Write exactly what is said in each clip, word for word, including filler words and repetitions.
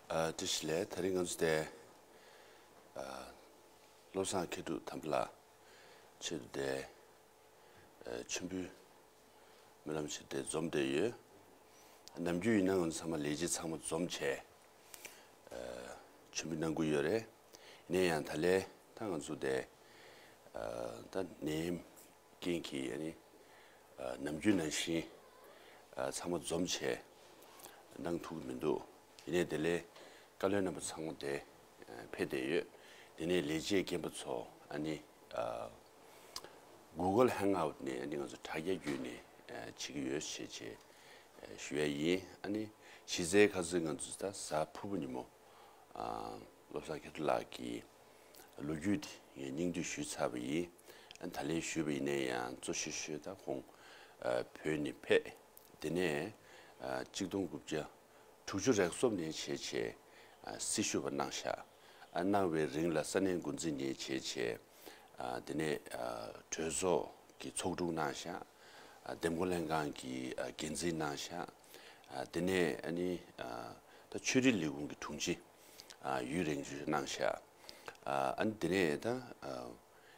ཨ། བཀྲ་ཤིས་བདེ་ལེགས། དེ་རིང་ང་ཚོ་དེ། ཨ། བློ་བཟང་མཁས་གྲུབ་དམ་པ་ལགས་ཆེད་དུ་དེ། ཨ། མཆོད་འབུལ་སྨོན་ལམ་ཆེད་དུ་དེ་འཛོམས་བསྡད་ཡོད། ནམ་རྒྱུན་ཡིན་ན་ང་ཚོ་ཚང་མ་ལས་བྱེད་ཚང་མ་འཛོམས་བྱས། ཨ། མཆོད་འབུལ་གནང་གི་ཡོད་རེད། ཡིན་ན་ཡང་ད་ལན་ད་ང་ཚོ་དེ། ཨ། ད་ནད་ཡམས་རྐྱེན་གྱིས་ཨ་ནི། ཨ། ནམ་རྒྱུན་ནང་བཞིན། ཨ། ཚང་མ་འཛོམས་བྱས་གནང་ཐུབ་ཀྱི་མི་འདུག་ཡིན་ནའི་དེ་ལས་བཀའ་བློན་རྣམ་པ་ཚང་མ་དེ། ཨ། ཕེབས་བསྡད་ཡོད། དེ་ནས་ལས་བྱེད་རྒན་པ་ཚོ་ཨ་ནི། ཨ། Google Hangout ནས་ཨ་ནི་ང་ཚོ་དྲ་རྒྱ་བརྒྱུད་ནས། ཨ། བྱེད་ཀྱི་ཡོད་ཞེས་བྱས། ཨ། ཞུ་ཡ་ཡིན། ཨ་ནི་གཞི་རྩའི་ཁ་སང་ང་ཚོ་ད་གཟའ་ཕུར་བུ་ཉིན་མོ། ཨ། བློ་བཟང་མཁས་གྲུབ་ལགས་ཀྱི་ལོ་རྒྱུས་དེ་ངས་སྙིང་བསྡུས་ཞུས་ཚར་བ་ཡིན། ཨ། ད་ལན་ཞུས་པ་ཡིན་ན་ཡང་གཙོ་ཆེ་ཤོས་ད་ཁོང་། ཨ། བོད་ནས་ཕེབས། དེ་ནས། ཨ། གཅིག་སྟོང་དགུ་བརྒྱ་དྲུག་ཅུ་རེ་གསུམ་ནས་བྱས་བྱས། ཨ། སྲི་ཞུ་བ་གནང་ཤག་ཨ། གནང་བའི་རིང་ལ་ས་གནས་འགོ་འཛིན་ནས་བྱས་བྱས། ཨ། དེ་ནས། ཨ། གྲོས་ཚོགས་ཀྱི་ཚོགས་དྲུང་གནང་ཤག་ཨ། འདེམས་བསྐོ་ལྷན་ཁང་གི། ཨ། འགན་འཛིན་གནང་ཤག་ཨ། དེ་ནས་ཨ་ནི། ཨ། ད་ཆོས་རིག་ལས་ཁུངས་ཀྱི་དྲུང་ཆེ། ཨ། ཡུན་རིང་ཤོས་གནང་ཤག་ཨ། ཨ་ནི་དེ་ནས་ད། ཨ།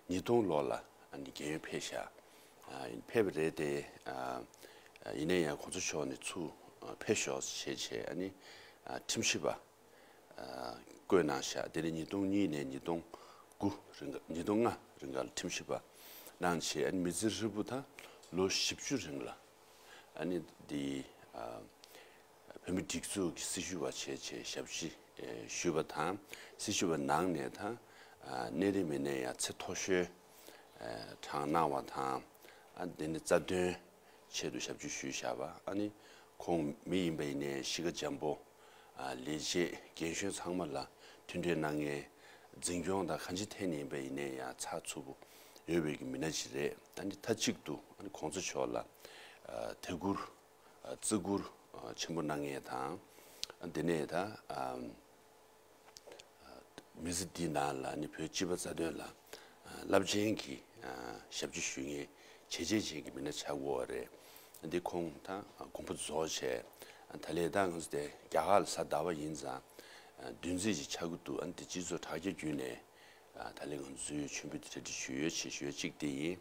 ཉིས་སྟོང་ལོ་ལ་ཨ་ནི་རྒན་ཡོལ་ཕེབས་ཤག་ཨ། ཕེབས་པ་རེད་དེ། ཨ། ཡིན་ན་ཡང་གོང་ས་མཆོག་ནས་ཚུར། ཨ། ཕེབས་ཤོག་ཞེས་བྱས་ཨ་ནི། ཨ། ཁྲིམས་ཞིབ་པ། ཨ། བསྐོས་གནང་ཤག་དེ་ནས་ཉིས་སྟོང་གཉིས་ནས་ཉིས་སྟོང་དགུ་རིང་ག་ཉིས་སྟོང་ལྔ་རིང་ག་ལ་ཁྲིམས་ཞིབ་པ་གནང་བྱས། ཨ་ནི་མི་ཚེ་ཧྲིལ་པོ་ད་ལོ་བཞི་བཅུ་རིང་ལ། ཨ་ནི་འདི། ཨ། བོད་མི་སྒྲིག་འཛུགས་ཀྱི་སྲི་ཞུ་བ་བྱས་བྱས་ཞབས་ཕྱི། ཨེ། ཞུས་པ་དང་། སྲི་ཞུ་བ་ནང་ནས་ད། ཨ། གནས་རིམ་ཡིན་ན་ཡང་ཚད་མཐོ་ཤོས། ཨེ། གྲངས་གནང་བ་དང་། ཨ། དེ་ནས་རྩ་དོན་ཆེད་དུ་ཞབས་ཕྱི་ཞུས་བཞག་པ། ཨ་ནི་ཁོང་མི་ཡིན་པ་ཡིན་ནའི་གཤིས་ཀ་འཇམ་པོ། ཨ། ལས་བྱེད་རྒན་གཞོན་ཚང་མ་ལ་མཐུན་འབྲེལ་གནང་མཁན། འཛིན་སྐྱོང་དང་གང་ཅི་ཐད་ནས་ཡིན་པ་ཡིན་ནའི་ཡང་ཚགས་ཚུད་པོ་ཡོད་པའི་གི་མི་སྣ་ཞིག་རེད། ཨ་ནི་མཐའ་གཅིག་ཏུ་ཨ་ནི་གོང་ས་མཆོག་ལ། ཨ། དད་བཀུར། ཨ། བརྩི་བཀུར། ཨ། ཆེན་པོ་གནང་མཁན་དང་། ཨ། དེ་ནས་ད། ཨ། མི་ཚེ་འདིའི་ནང་ལ་ནི་བོད་སྤྱི་པ་རྩ་དོན་ལ། ཨ། རླབས་ཆེན་གྱི། ཨ། ཞབས་ཕྱི་ཞུ་མཁན་བྱས་རྗེས་ཅན་གྱི་མི་སྣ་ཆགས་ཡོད་རེད། འདི་ཁོང་ད་དགོངས་པ་རྫོགས་བྱས། ད་ལན་ད་ང་ཚོ་དེ་རྒྱ་གར་ལ་གཟའ་ཟླ་བ་ཡིན་ཙང་། ཨ། བདུན་ཚིགས་ཅིག་ཆགས་ཀྱི་འདུག་ཨ་ནི་དེ་སྤྱི་ཚོགས་དྲ་རྒྱ་བརྒྱུད་ནས། ཨ། ད་ལན་ང་ཚོའི་མཆོད་འབུལ་དེ་གྲ་སྒྲིག་ཞུས་ཡོད་ཅེས་ཞུ་ཡ་གཅིག་དེ་ཡིན།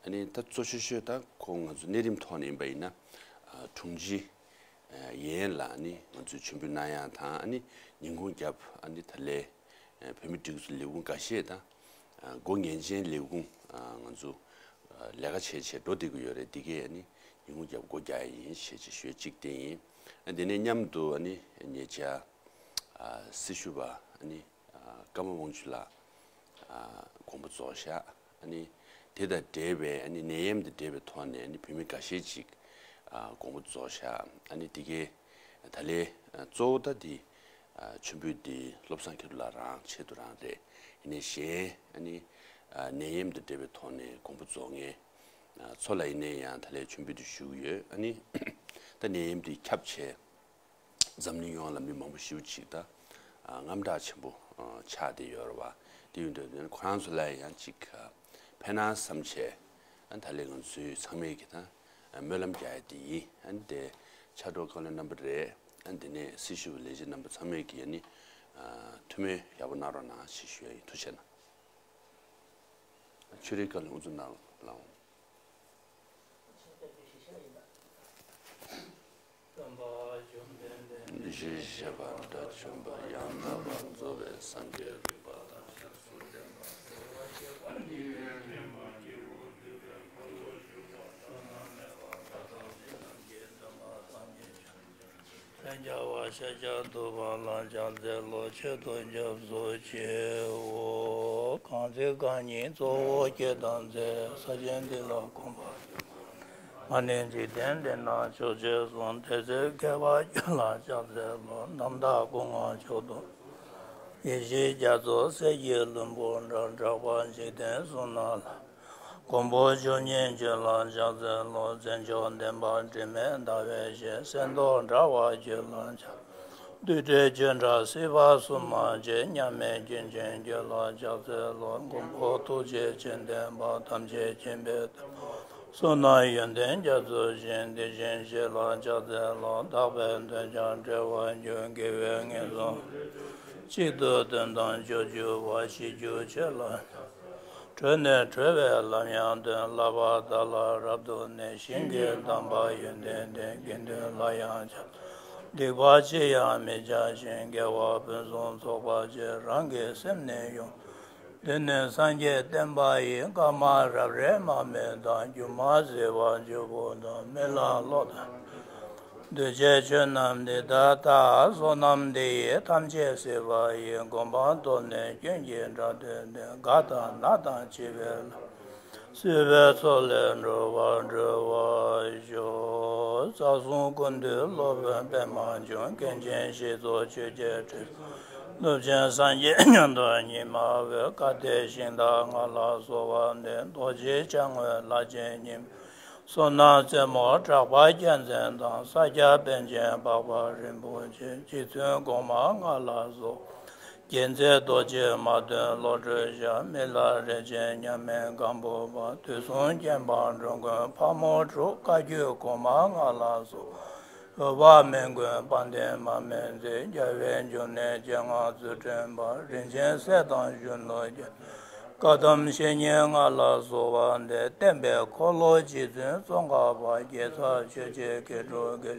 ཨ་ནི་ད་གཙོ་ཆེ་ཤོས་ད་ཁོང་ང་ཚོ་གནས་རིམ་ཐོག་ནས་ཡིན་པ་ཡིན་ན། ཨ། དྲུང་ཆེ། ཨ། ཡན་ལ་ཨ་ནི་ང་ཚོའི་མཆོད་འབུལ་གནང་ཡ་དང་། ཨ་ནི་ཉིན་གུང་རྒྱབ་ཨ་ནི་ད་ལན། ཨ། བོད་མི་སྒྲིག་འཛུགས་ལས་ཁུངས་འགའ་ཤས་དང་། ཨ། འགོ་ངེས་ཅན་ལས་ཁུངས། ཨ། ང་ཚོ། ཨ། ལས་ཀ་བྱས་བྱས་འགྲོ་བསྡད་ཀྱི་ཡོད་རེད། འདི་གས་ཨ་ནི་ཉིན་གུང་རྒྱབ་སྒོ་རྒྱག་ཡ་ཡིན་ཞེས་ཅིག་ཞུ་ཡ་གཅིག་དེ་ཡིན། ཨ། དེ་ནས་མཉམ་དུ་ཨ་ནི་ཉེ་ཆར། ཨ། སྲི་ཞུ་བ་ཨ་ནི། ཨ། ཀརྨ་དབང་ཕྱུག་ལགས། ཨ། དགོངས་པ་རྫོགས་བཞག་ཨ་ནི་དེ་དང་འབྲེལ་བའི། ཨ་ནི་ནད་ཡམས་དང་འབྲེལ་བའི་ཐོག་ནས་ཨ་ནི་བོད་མི་འགའ་ཤས་ཅིག་ཨ། དགོངས་པ་རྫོགས་བཞག་ཨ་ནི་དེ་གའི་ད་ལན། ཨ། གཙོ་བོ་ད་དེ། ཨ། མཆོད་འབུལ་དེ་བློ་བཟང་མཁས་གྲུབ་ལགས་རང་ཆེད་དུ་རང་རེད། ཡིན་ནའི་གཞན་ཨ་ནི། ཨ། ནད་ཡམས་དང་འབྲེལ་བའི་ཐོག་ནས་དགོངས་པ་རྫོགས་མཁན། ཨ། ཚོ་ལ་ཡིན་ནའི་ཡང་ད་ལན་མཆོད་འབུལ་དེ་ཞུ་གི་ཡོད། ཨ་ནི་ད་ནད་ཡམས་དེ་ཁྱབ་བྱས། འཛམ་གླིང་ཡོངས་ལ་མི་མང་པོ་ཞེ་པོ་ཅིག་ད། ཨ། དངངས་སྐྲག་ཆེན་པོ། ཨ། ཆགས་བསྡད་ཡོད་རེད་བ། དེ་ཡིན་དུས་ཁོ་རང་ཚོ་ལ་ཡང་ཅིག་ཨ། ཕན་ན་བསམ་བྱས། ཨ། ད་ལན་ང་ཚོའི་ཚང་མས་ཀྱི་ད། ཨ། སྨོན་ལམ་རྒྱག་ཡ་དེ་ཡིན། ཨ་ནི་དེ་ཕྱག་རོགས་བཀའ་བློན་རྣམ་པ་རེད། ཨ་ནི་དེ་ནས་སྲི་ཞུ་བའི་ལས་བྱེད་རྣམ་པ་ཚང་མས་ཀྱི་ཨ་ནི། ཨ། ཐུགས་སྨོན་ཡག་པོ་གནང་རོགས་གནང་ཞེས་ཞུ་ཡ་ཡིན། ཐུགས་རྗེ་གནང་། ཆོས་རིག་བཀའ་བློན་དབུ་འཛུགས་གནང་ལགས། སྟོན་པ་བཅོམ་ལྡན་འདས། ཞེས་བཤད་པ་དགྲ་བཅོམ་པ་ཡང་དག་པར་རྫོགས་པའི་སངས་རྒྱས་རིག་པ་དང་ཞབས་སུ་ལྡན་པ། སྟོན་པ་ཆེན་པོ་སྐྱེས་བུ་འདུལ་བའི་འཁོར་ལོ་བཞུགས་པ། བླ་ན་མེད་པ་བཀའ་དང་ཞལ་རྣམས་ཀྱིས་འདུལ་བ་སངས་རྒྱས་བྱ། ལན་བརྒྱ་པ་ཤཱཀྱ་ཐུབ་པ་ལ་ཕྱག་འཚལ་ལོ། མཆོད་དོ་སྐྱབས་སུ་མཆིའོ། གང་ཚེ་རྐང་གཉིས་གཙོ་བོ་སྐྱེས་དམ་ཚེ། ས་ཆེན་འདི་ལ་གོམ་པ་མ་ནིང་འཇིག་རྟེན་འདི་ན་ཕྱོགས་བཅུ་སོང་། དེ་ཚེ་མཁས་པ་ཁྱོད་ལ་ཕྱག་འཚལ་ལོ། རྣམ་དག་སྐུ་མངའ་མཆོག་ཏུ། ཡེ་ཤེས་རྒྱ་མཚོ་གསེར་གྱི་ལྷུན་པོ་འདྲ། གྲགས་པ་འཇིག་རྟེན་གསུམ་ན་ལྷ། མགོན་པོ་བཅུ་གཉིས་ཁྱོད་ལ་ཕྱག་འཚལ་ལོ། བརྩོན་མཆོག་ལྡན་པ་དྲི་མེད་ཟླ་བའི་ཞལ། གསེར་མདོག་འདྲ་བ་ཁྱོད་ལ་ཕྱག། བདུད་བྲལ་ཁྱོད་འདྲ་སྲིད་པ་གསུམ་མ་མཆིས། མཉམ་མེད་མཁྱེན་ཅན་ཁྱོད་ལ་ཕྱག་འཚལ་ལོ། མགོན་པོ་ཐུགས་རྗེ་ཆེ་ལྡན་པ་ཐམས་ཅད་མཁྱེན་པའི་སྟོན་པ། བསོད་ནམས་ཡོན་ཏན་རྒྱ་མཚོ་བཞིན། དེ་བཞིན་གཤེགས་ལ་ཕྱག་འཚལ་ལོ། བདག་པོའི་དོན་ཀྱང་བསྒྲལ་བར་འགྱུར། དགེ་བས་ངན་སོང་གཅིག་ཏུ་བདུན་དང་བཅུ་བཅུ་པ། ཞི་རྒྱུའི་ཆོས་ལ་སྤྱོད་ནས། གྲོལ་བའི་ལམ་ཡང་སྟོན། བསླབ་པ་དག་ལ་རབ་ཏུ་གནས། ཞིང་གི་དམ་པ་ཡོན་ཏན་ལྡན། དགེ་འདུན་ལ་ཡང་ཕྱག་འཚལ། སྡིག་པ་ཅི་ཡང་མི་བྱ་ཞིང་། དགེ་བ་ཕུན་སུམ་ཚོགས་པར་སྤྱད། རང་གི་སེམས་ནི་ཡོངས། འདི་ནི་སངས་རྒྱས་བསྟན་པ་ཡི། བཀའ་མ་རབ་རིམ་མ་སྨོས་དང་། སྒྱུ་མ་བྱས་པ་བཅུ་པོ་དང་། རྨི་ལམ་ཀློག་དང་འདུས་བྱས་ཆོས་རྣམས་འདི་ལྟར་ལྟ། བསོད་ནམས་འདི་ཡིས་ཐམས་ཅད་གཟིགས་པ་ཡི། གོ་འཕང་ཐོབ་ནས་སྐྱོན་གྱི་དགྲ་སྟོངས་ཏེ། རྒ་དང་ན་དང་འཆི་བའི་ལམ། སྲིད་པའི་མཚོ་ལས་འགྲོ་བ་སྒྲོལ་བར་ཤོག། རྩ་གསུམ་ཀུན་འདུས་སློབ་དཔོན་པདྨ་འབྱུང་། མཁན་ཆེན་ཞི་ཁྲོ་ཆོས་ཀྱི་དྲིལ། ནུབ་ཆེན་སངས་རྒྱས་མཉམ་དུ་ཉི་མ་འོད། བཀའ་གདམས་ཤིང་རྟ་ལྔ་ལ་སོགས་པ་འདི། རྡོ་རྗེ་ཕྱག་དངོས་ལྷ་ཆེན་ཉི་མ། བསོད་ནམས་རྩེ་མོ་གྲགས་པ་རྒྱལ་མཚན་དང་། ས་སྐྱ་པཎ་ཆེན་འཕགས་པ་རིན་པོ་ཆེ། རྗེ་བཙུན་གོང་མ་ལྔ་ལ་སོགས། རྒྱལ་མཚན་རྡོ་རྗེ་མ་སྟོན་བློ་གྲོས་ཞབས། རྨི་ལམ་རིན་ཆེན་མཉམ་མེད་སྒམ་པོ་པ། དུས་གསུམ་མཁྱེན་པ་འགྲོ་མགོན་ཕག་མོ་དྲུག། བཀའ་བརྒྱུད་གོང་མ་ལྔ་ལ་སོགས། འོད་དཔག་མེད་མགོན་དཔལ་ལྡན་མར་མེ་མཛད། རྒྱལ་བའི་འབྱུང་གནས་སྤྱན་སྔར་ཚུལ་ཁྲིམས་པ། རིན་ཆེན་གསེར་ཐང་གཞོན་ནུ་རྒྱལ། བཀའ་གདམས་བཤེས་གཉེན་ལྔ་ལ་སོགས་པ་འདི། བསྟན་པའི་འཁོར་ལོ་རྗེ་བཙུན་ཙོང་ཁ་པ། རྒྱལ་ཚབ་ཆོས་རྗེ་མཁས་གྲུབ་དགེ།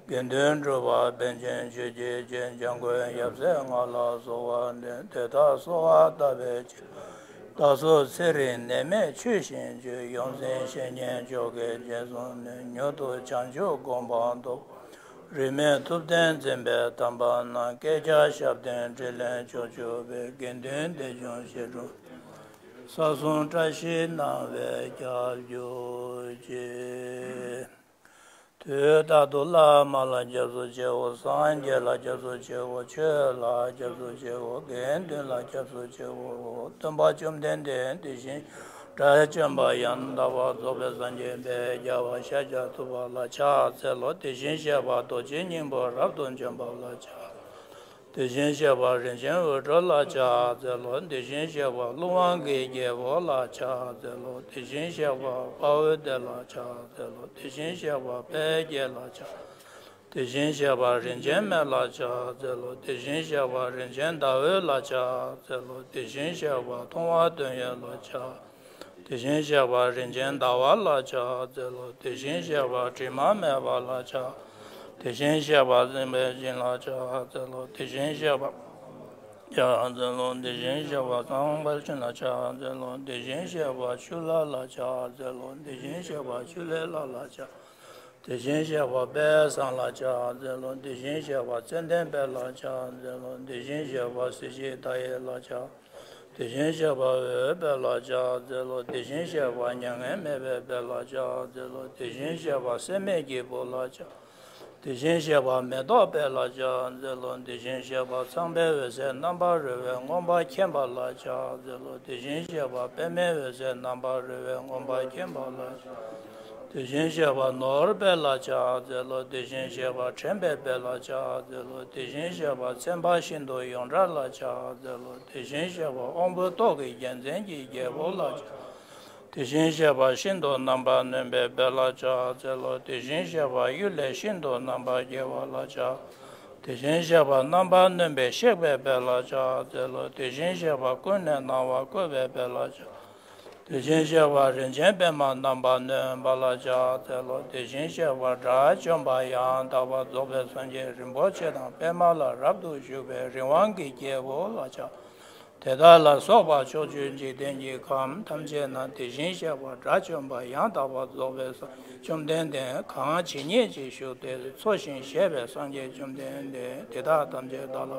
དགེ་འདུན་གྲུབ་པ་པཎ་ཆེན་ཆོས་ཀྱི་རྗེ། འཇམ་མགོན་ཡབ་སྲས་ལྔ་ལ་སོགས་པ་འདི། དེ་དག་གསོལ་བ་བཏབ་པའི་ཕྱིར། བདག་སོགས་ཚེ་རིང་ནད་མེད་ཆོས་བཞིན་སྤྱོད། ཡོངས་འཛིན་བཤེས་གཉེན་མཆོག་གི་རྗེས་སུ་ནི། མྱུར་དུ་བྱང་ཆུབ་གོ་འཕང་ཐོབ། རིས་མེད་ཐུབ་བསྟན་འཛིན་པའི་དམ་པ་རྣམས། བསྐལ་བརྒྱར་ཞབས་བརྟན་དྲིན་ལན་མཆོག་གྱུར་པའི། དགེ་འདུན་དེ་བྱུང་ཞི་ཁྲོ་ས་གསུམ་བཀྲ་ཤིས་སྣང་བས་ཁྱབ་གྱུར་ཅིག། དུས་རྟག་ཏུ་བླ་མ་ལ་སྐྱབས་སུ་མཆིའོ། སངས་རྒྱས་ལ་སྐྱབས་སུ་མཆིའོ། ཆོས་ལ་སྐྱབས་སུ་མཆིའོ། དགེ་འདུན་ལ་སྐྱབས་སུ་མཆིའོ། སྟོན་པ་བཅོམ་ལྡན་འདས་དེ་བཞིན་དགྲ་བཅོམ་པ་ཡང་དག་པར་རྫོགས་པའི་སངས་རྒྱས་དཔལ་རྒྱལ་བ་ཤཱཀྱ་ཐུབ་པ་ལ་ཕྱག་འཚལ་ལོ། དེ་བཞིན་གཤེགས་པ་རྡོ་རྗེ་སྙིང་པོ་རབ་ཏུ་འཇོམས་པ་ལ་ཕྱག་དེ་བཞིན་གཤེགས་པ་རིན་ཆེན་འོད་འཕྲོ་ལ་ཕྱག་འཚལ་ལོ། དེ་བཞིན་གཤེགས་པ་ཀླུ་དབང་གི་རྒྱལ་པོ་ལ་ཕྱག་འཚལ་ལོ། དེ་བཞིན་གཤེགས་པ་དཔའ་བོ་དེ་ལ་ཕྱག་འཚལ་ལོ། དེ་བཞིན་གཤེགས་པ་དཔལ་དགྱེས་ལ་ཕྱག་དེ་བཞིན་གཤེགས་པ་རིན་ཆེན་མེ་ལ་ཕྱག་འཚལ་ལོ། དེ་བཞིན་གཤེགས་པ་རིན་ཆེན་ཟླ་འོད་ལ་ཕྱག་འཚལ་ལོ། དེ་བཞིན་གཤེགས་པ་མཐོང་བ་དོན་ཡོད་ལ་ཕྱག་དེ་བཞིན་གཤེགས་པ་རིན་ཆེན་ཟླ་བ་ལ་ཕྱག་འཚལ་ལོ། དེ་བཞིན་གཤེགས་པ་དྲི་མ་མེད་པ་ལ་ཕྱག་དེ་བཞིན་གཤེགས་པ་སྲིད་པའི་ཞིང་ལ་ཕྱག་འཚལ་ལོ། དེ་བཞིན་གཤེགས་པ་ཕྱག་འཚལ་ལོ། དེ་བཞིན་གཤེགས་པ་གཙང་བའི་ཞིང་ལ་ཕྱག་འཚལ་ལོ། དེ་བཞིན་གཤེགས་པ་ཆུ་ལྷ་ལ་ཕྱག་འཚལ་ལོ། དེ་བཞིན་གཤེགས་པ་ཆུ་ལྷའི་ལྷ་ལ་ཕྱག་དེ་བཞིན་གཤེགས་པ་དཔལ་བཟང་ལ་ཕྱག་འཚལ་ལོ། དེ་བཞིན་གཤེགས་པ་ཙན་དན་དཔལ་ལ་ཕྱག་འཚལ་ལོ། དེ་བཞིན་གཤེགས་པ་གཟི་བརྗིད་མཐའ་ཡས་ལ་ཕྱག་དེ་བཞིན་གཤེགས་པ་འོད་དཔལ་ལ་ཕྱག་འཚལ་ལོ། དེ་བཞིན་གཤེགས་པ་མྱ་ངན་མེད་པའི་དཔལ་ལ་ཕྱག་འཚལ་ལོ། དེ་བཞིན་གཤེགས་པ་སྲེད་མེད་ཀྱི་བུ་ལ་ཕྱག་དེ་བཞིན་གཤེགས་པ་མེ་ཏོག་དཔལ་ལ་ཕྱག་འཚལ་ལོ། དེ་བཞིན་གཤེགས་པ་ཚངས་པའི་འོད་ཟེར་རྣམ་པར་རོལ་པས་མངོན་པར་མཁྱེན་པ་ལ་ཕྱག་འཚལ་ལོ། དེ་བཞིན་གཤེགས་པ་པདྨའི་འོད་ཟེར་རྣམ་པར་རོལ་པས་མངོན་པར་མཁྱེན་པ་ལ་ཕྱག་དེ་བཞིན་གཤེགས་པ་ནོར་དཔལ་ལ་ཕྱག་འཚལ་ལོ། དེ་བཞིན་གཤེགས་པ་དྲན་པའི་དཔལ་ལ་ཕྱག་འཚལ་ལོ། དེ་བཞིན་གཤེགས་པ་མཚན་དཔལ་ཤིན་ཏུ་ཡོངས་གྲགས་ལ་ཕྱག་འཚལ་ལོ། དེ་བཞིན་གཤེགས་པ་དབང་པོའི་ཏོག་གི་རྒྱལ་མཚན་གྱི་རྒྱལ་པོ་ལ་ཕྱག་དེ་བཞིན་གཤེགས་པ་ཤིན་ཏུ་རྣམ་པར་གནོན་པའི་དཔལ་ལ་ཕྱག་འཚལ་ལོ། དེ་བཞིན་གཤེགས་པ་གཡུལ་ལས་ཤིན་ཏུ་རྣམ་པར་རྒྱལ་བ་ལ་ཕྱག་དེ་བཞིན་གཤེགས་པ་རྣམ་པར་གནོན་པས་གཤེགས་པའི་དཔལ་ལ་ཕྱག་འཚལ་ལོ། དེ་བཞིན་གཤེགས་པ་ཀུན་ནས་སྣང་བ་བཀོད་པའི་དཔལ་ལ་ཕྱག་དེ་བཞིན་གཤེགས་པ་རིན་ཆེན་པདྨ་རྣམ་པར་གནོན་པ་ལ་ཕྱག་འཚལ་ལོ། དེ་བཞིན་གཤེགས་པ་དགྲ་བཅོམ་པ་ཡང་དག་པར་རྫོགས་པའི་སངས་རྒྱས་རིན་པོ་ཆེ་དང་པདྨ་ལ་རབ་ཏུ་བཞུགས་པའི་རི་དབང་གི་རྒྱལ་པོ་ལ་ཕྱག་དེ་དག་ལ་སོགས་པ་ཕྱོགས་བཅུའི་འཇིག་རྟེན་གྱི་ཁམས་ཐམས་ཅད་ན་དེ་བཞིན་གཤེགས་པ་དགྲ་བཅོམ་པ་ཡང་དག་པར་རྫོགས་པའི་སངས་རྒྱས་བཅོམ་ལྡན་འདས་གང་ཇི་སྙེད་ཅིག་བཞུགས་ཏེ་འཚོ་ཞིང་གཞེས་པའི་སངས་རྒྱས་བཅོམ་ལྡན་འདས་དེ་དག་ཐམས་ཅད་བདག་ལ།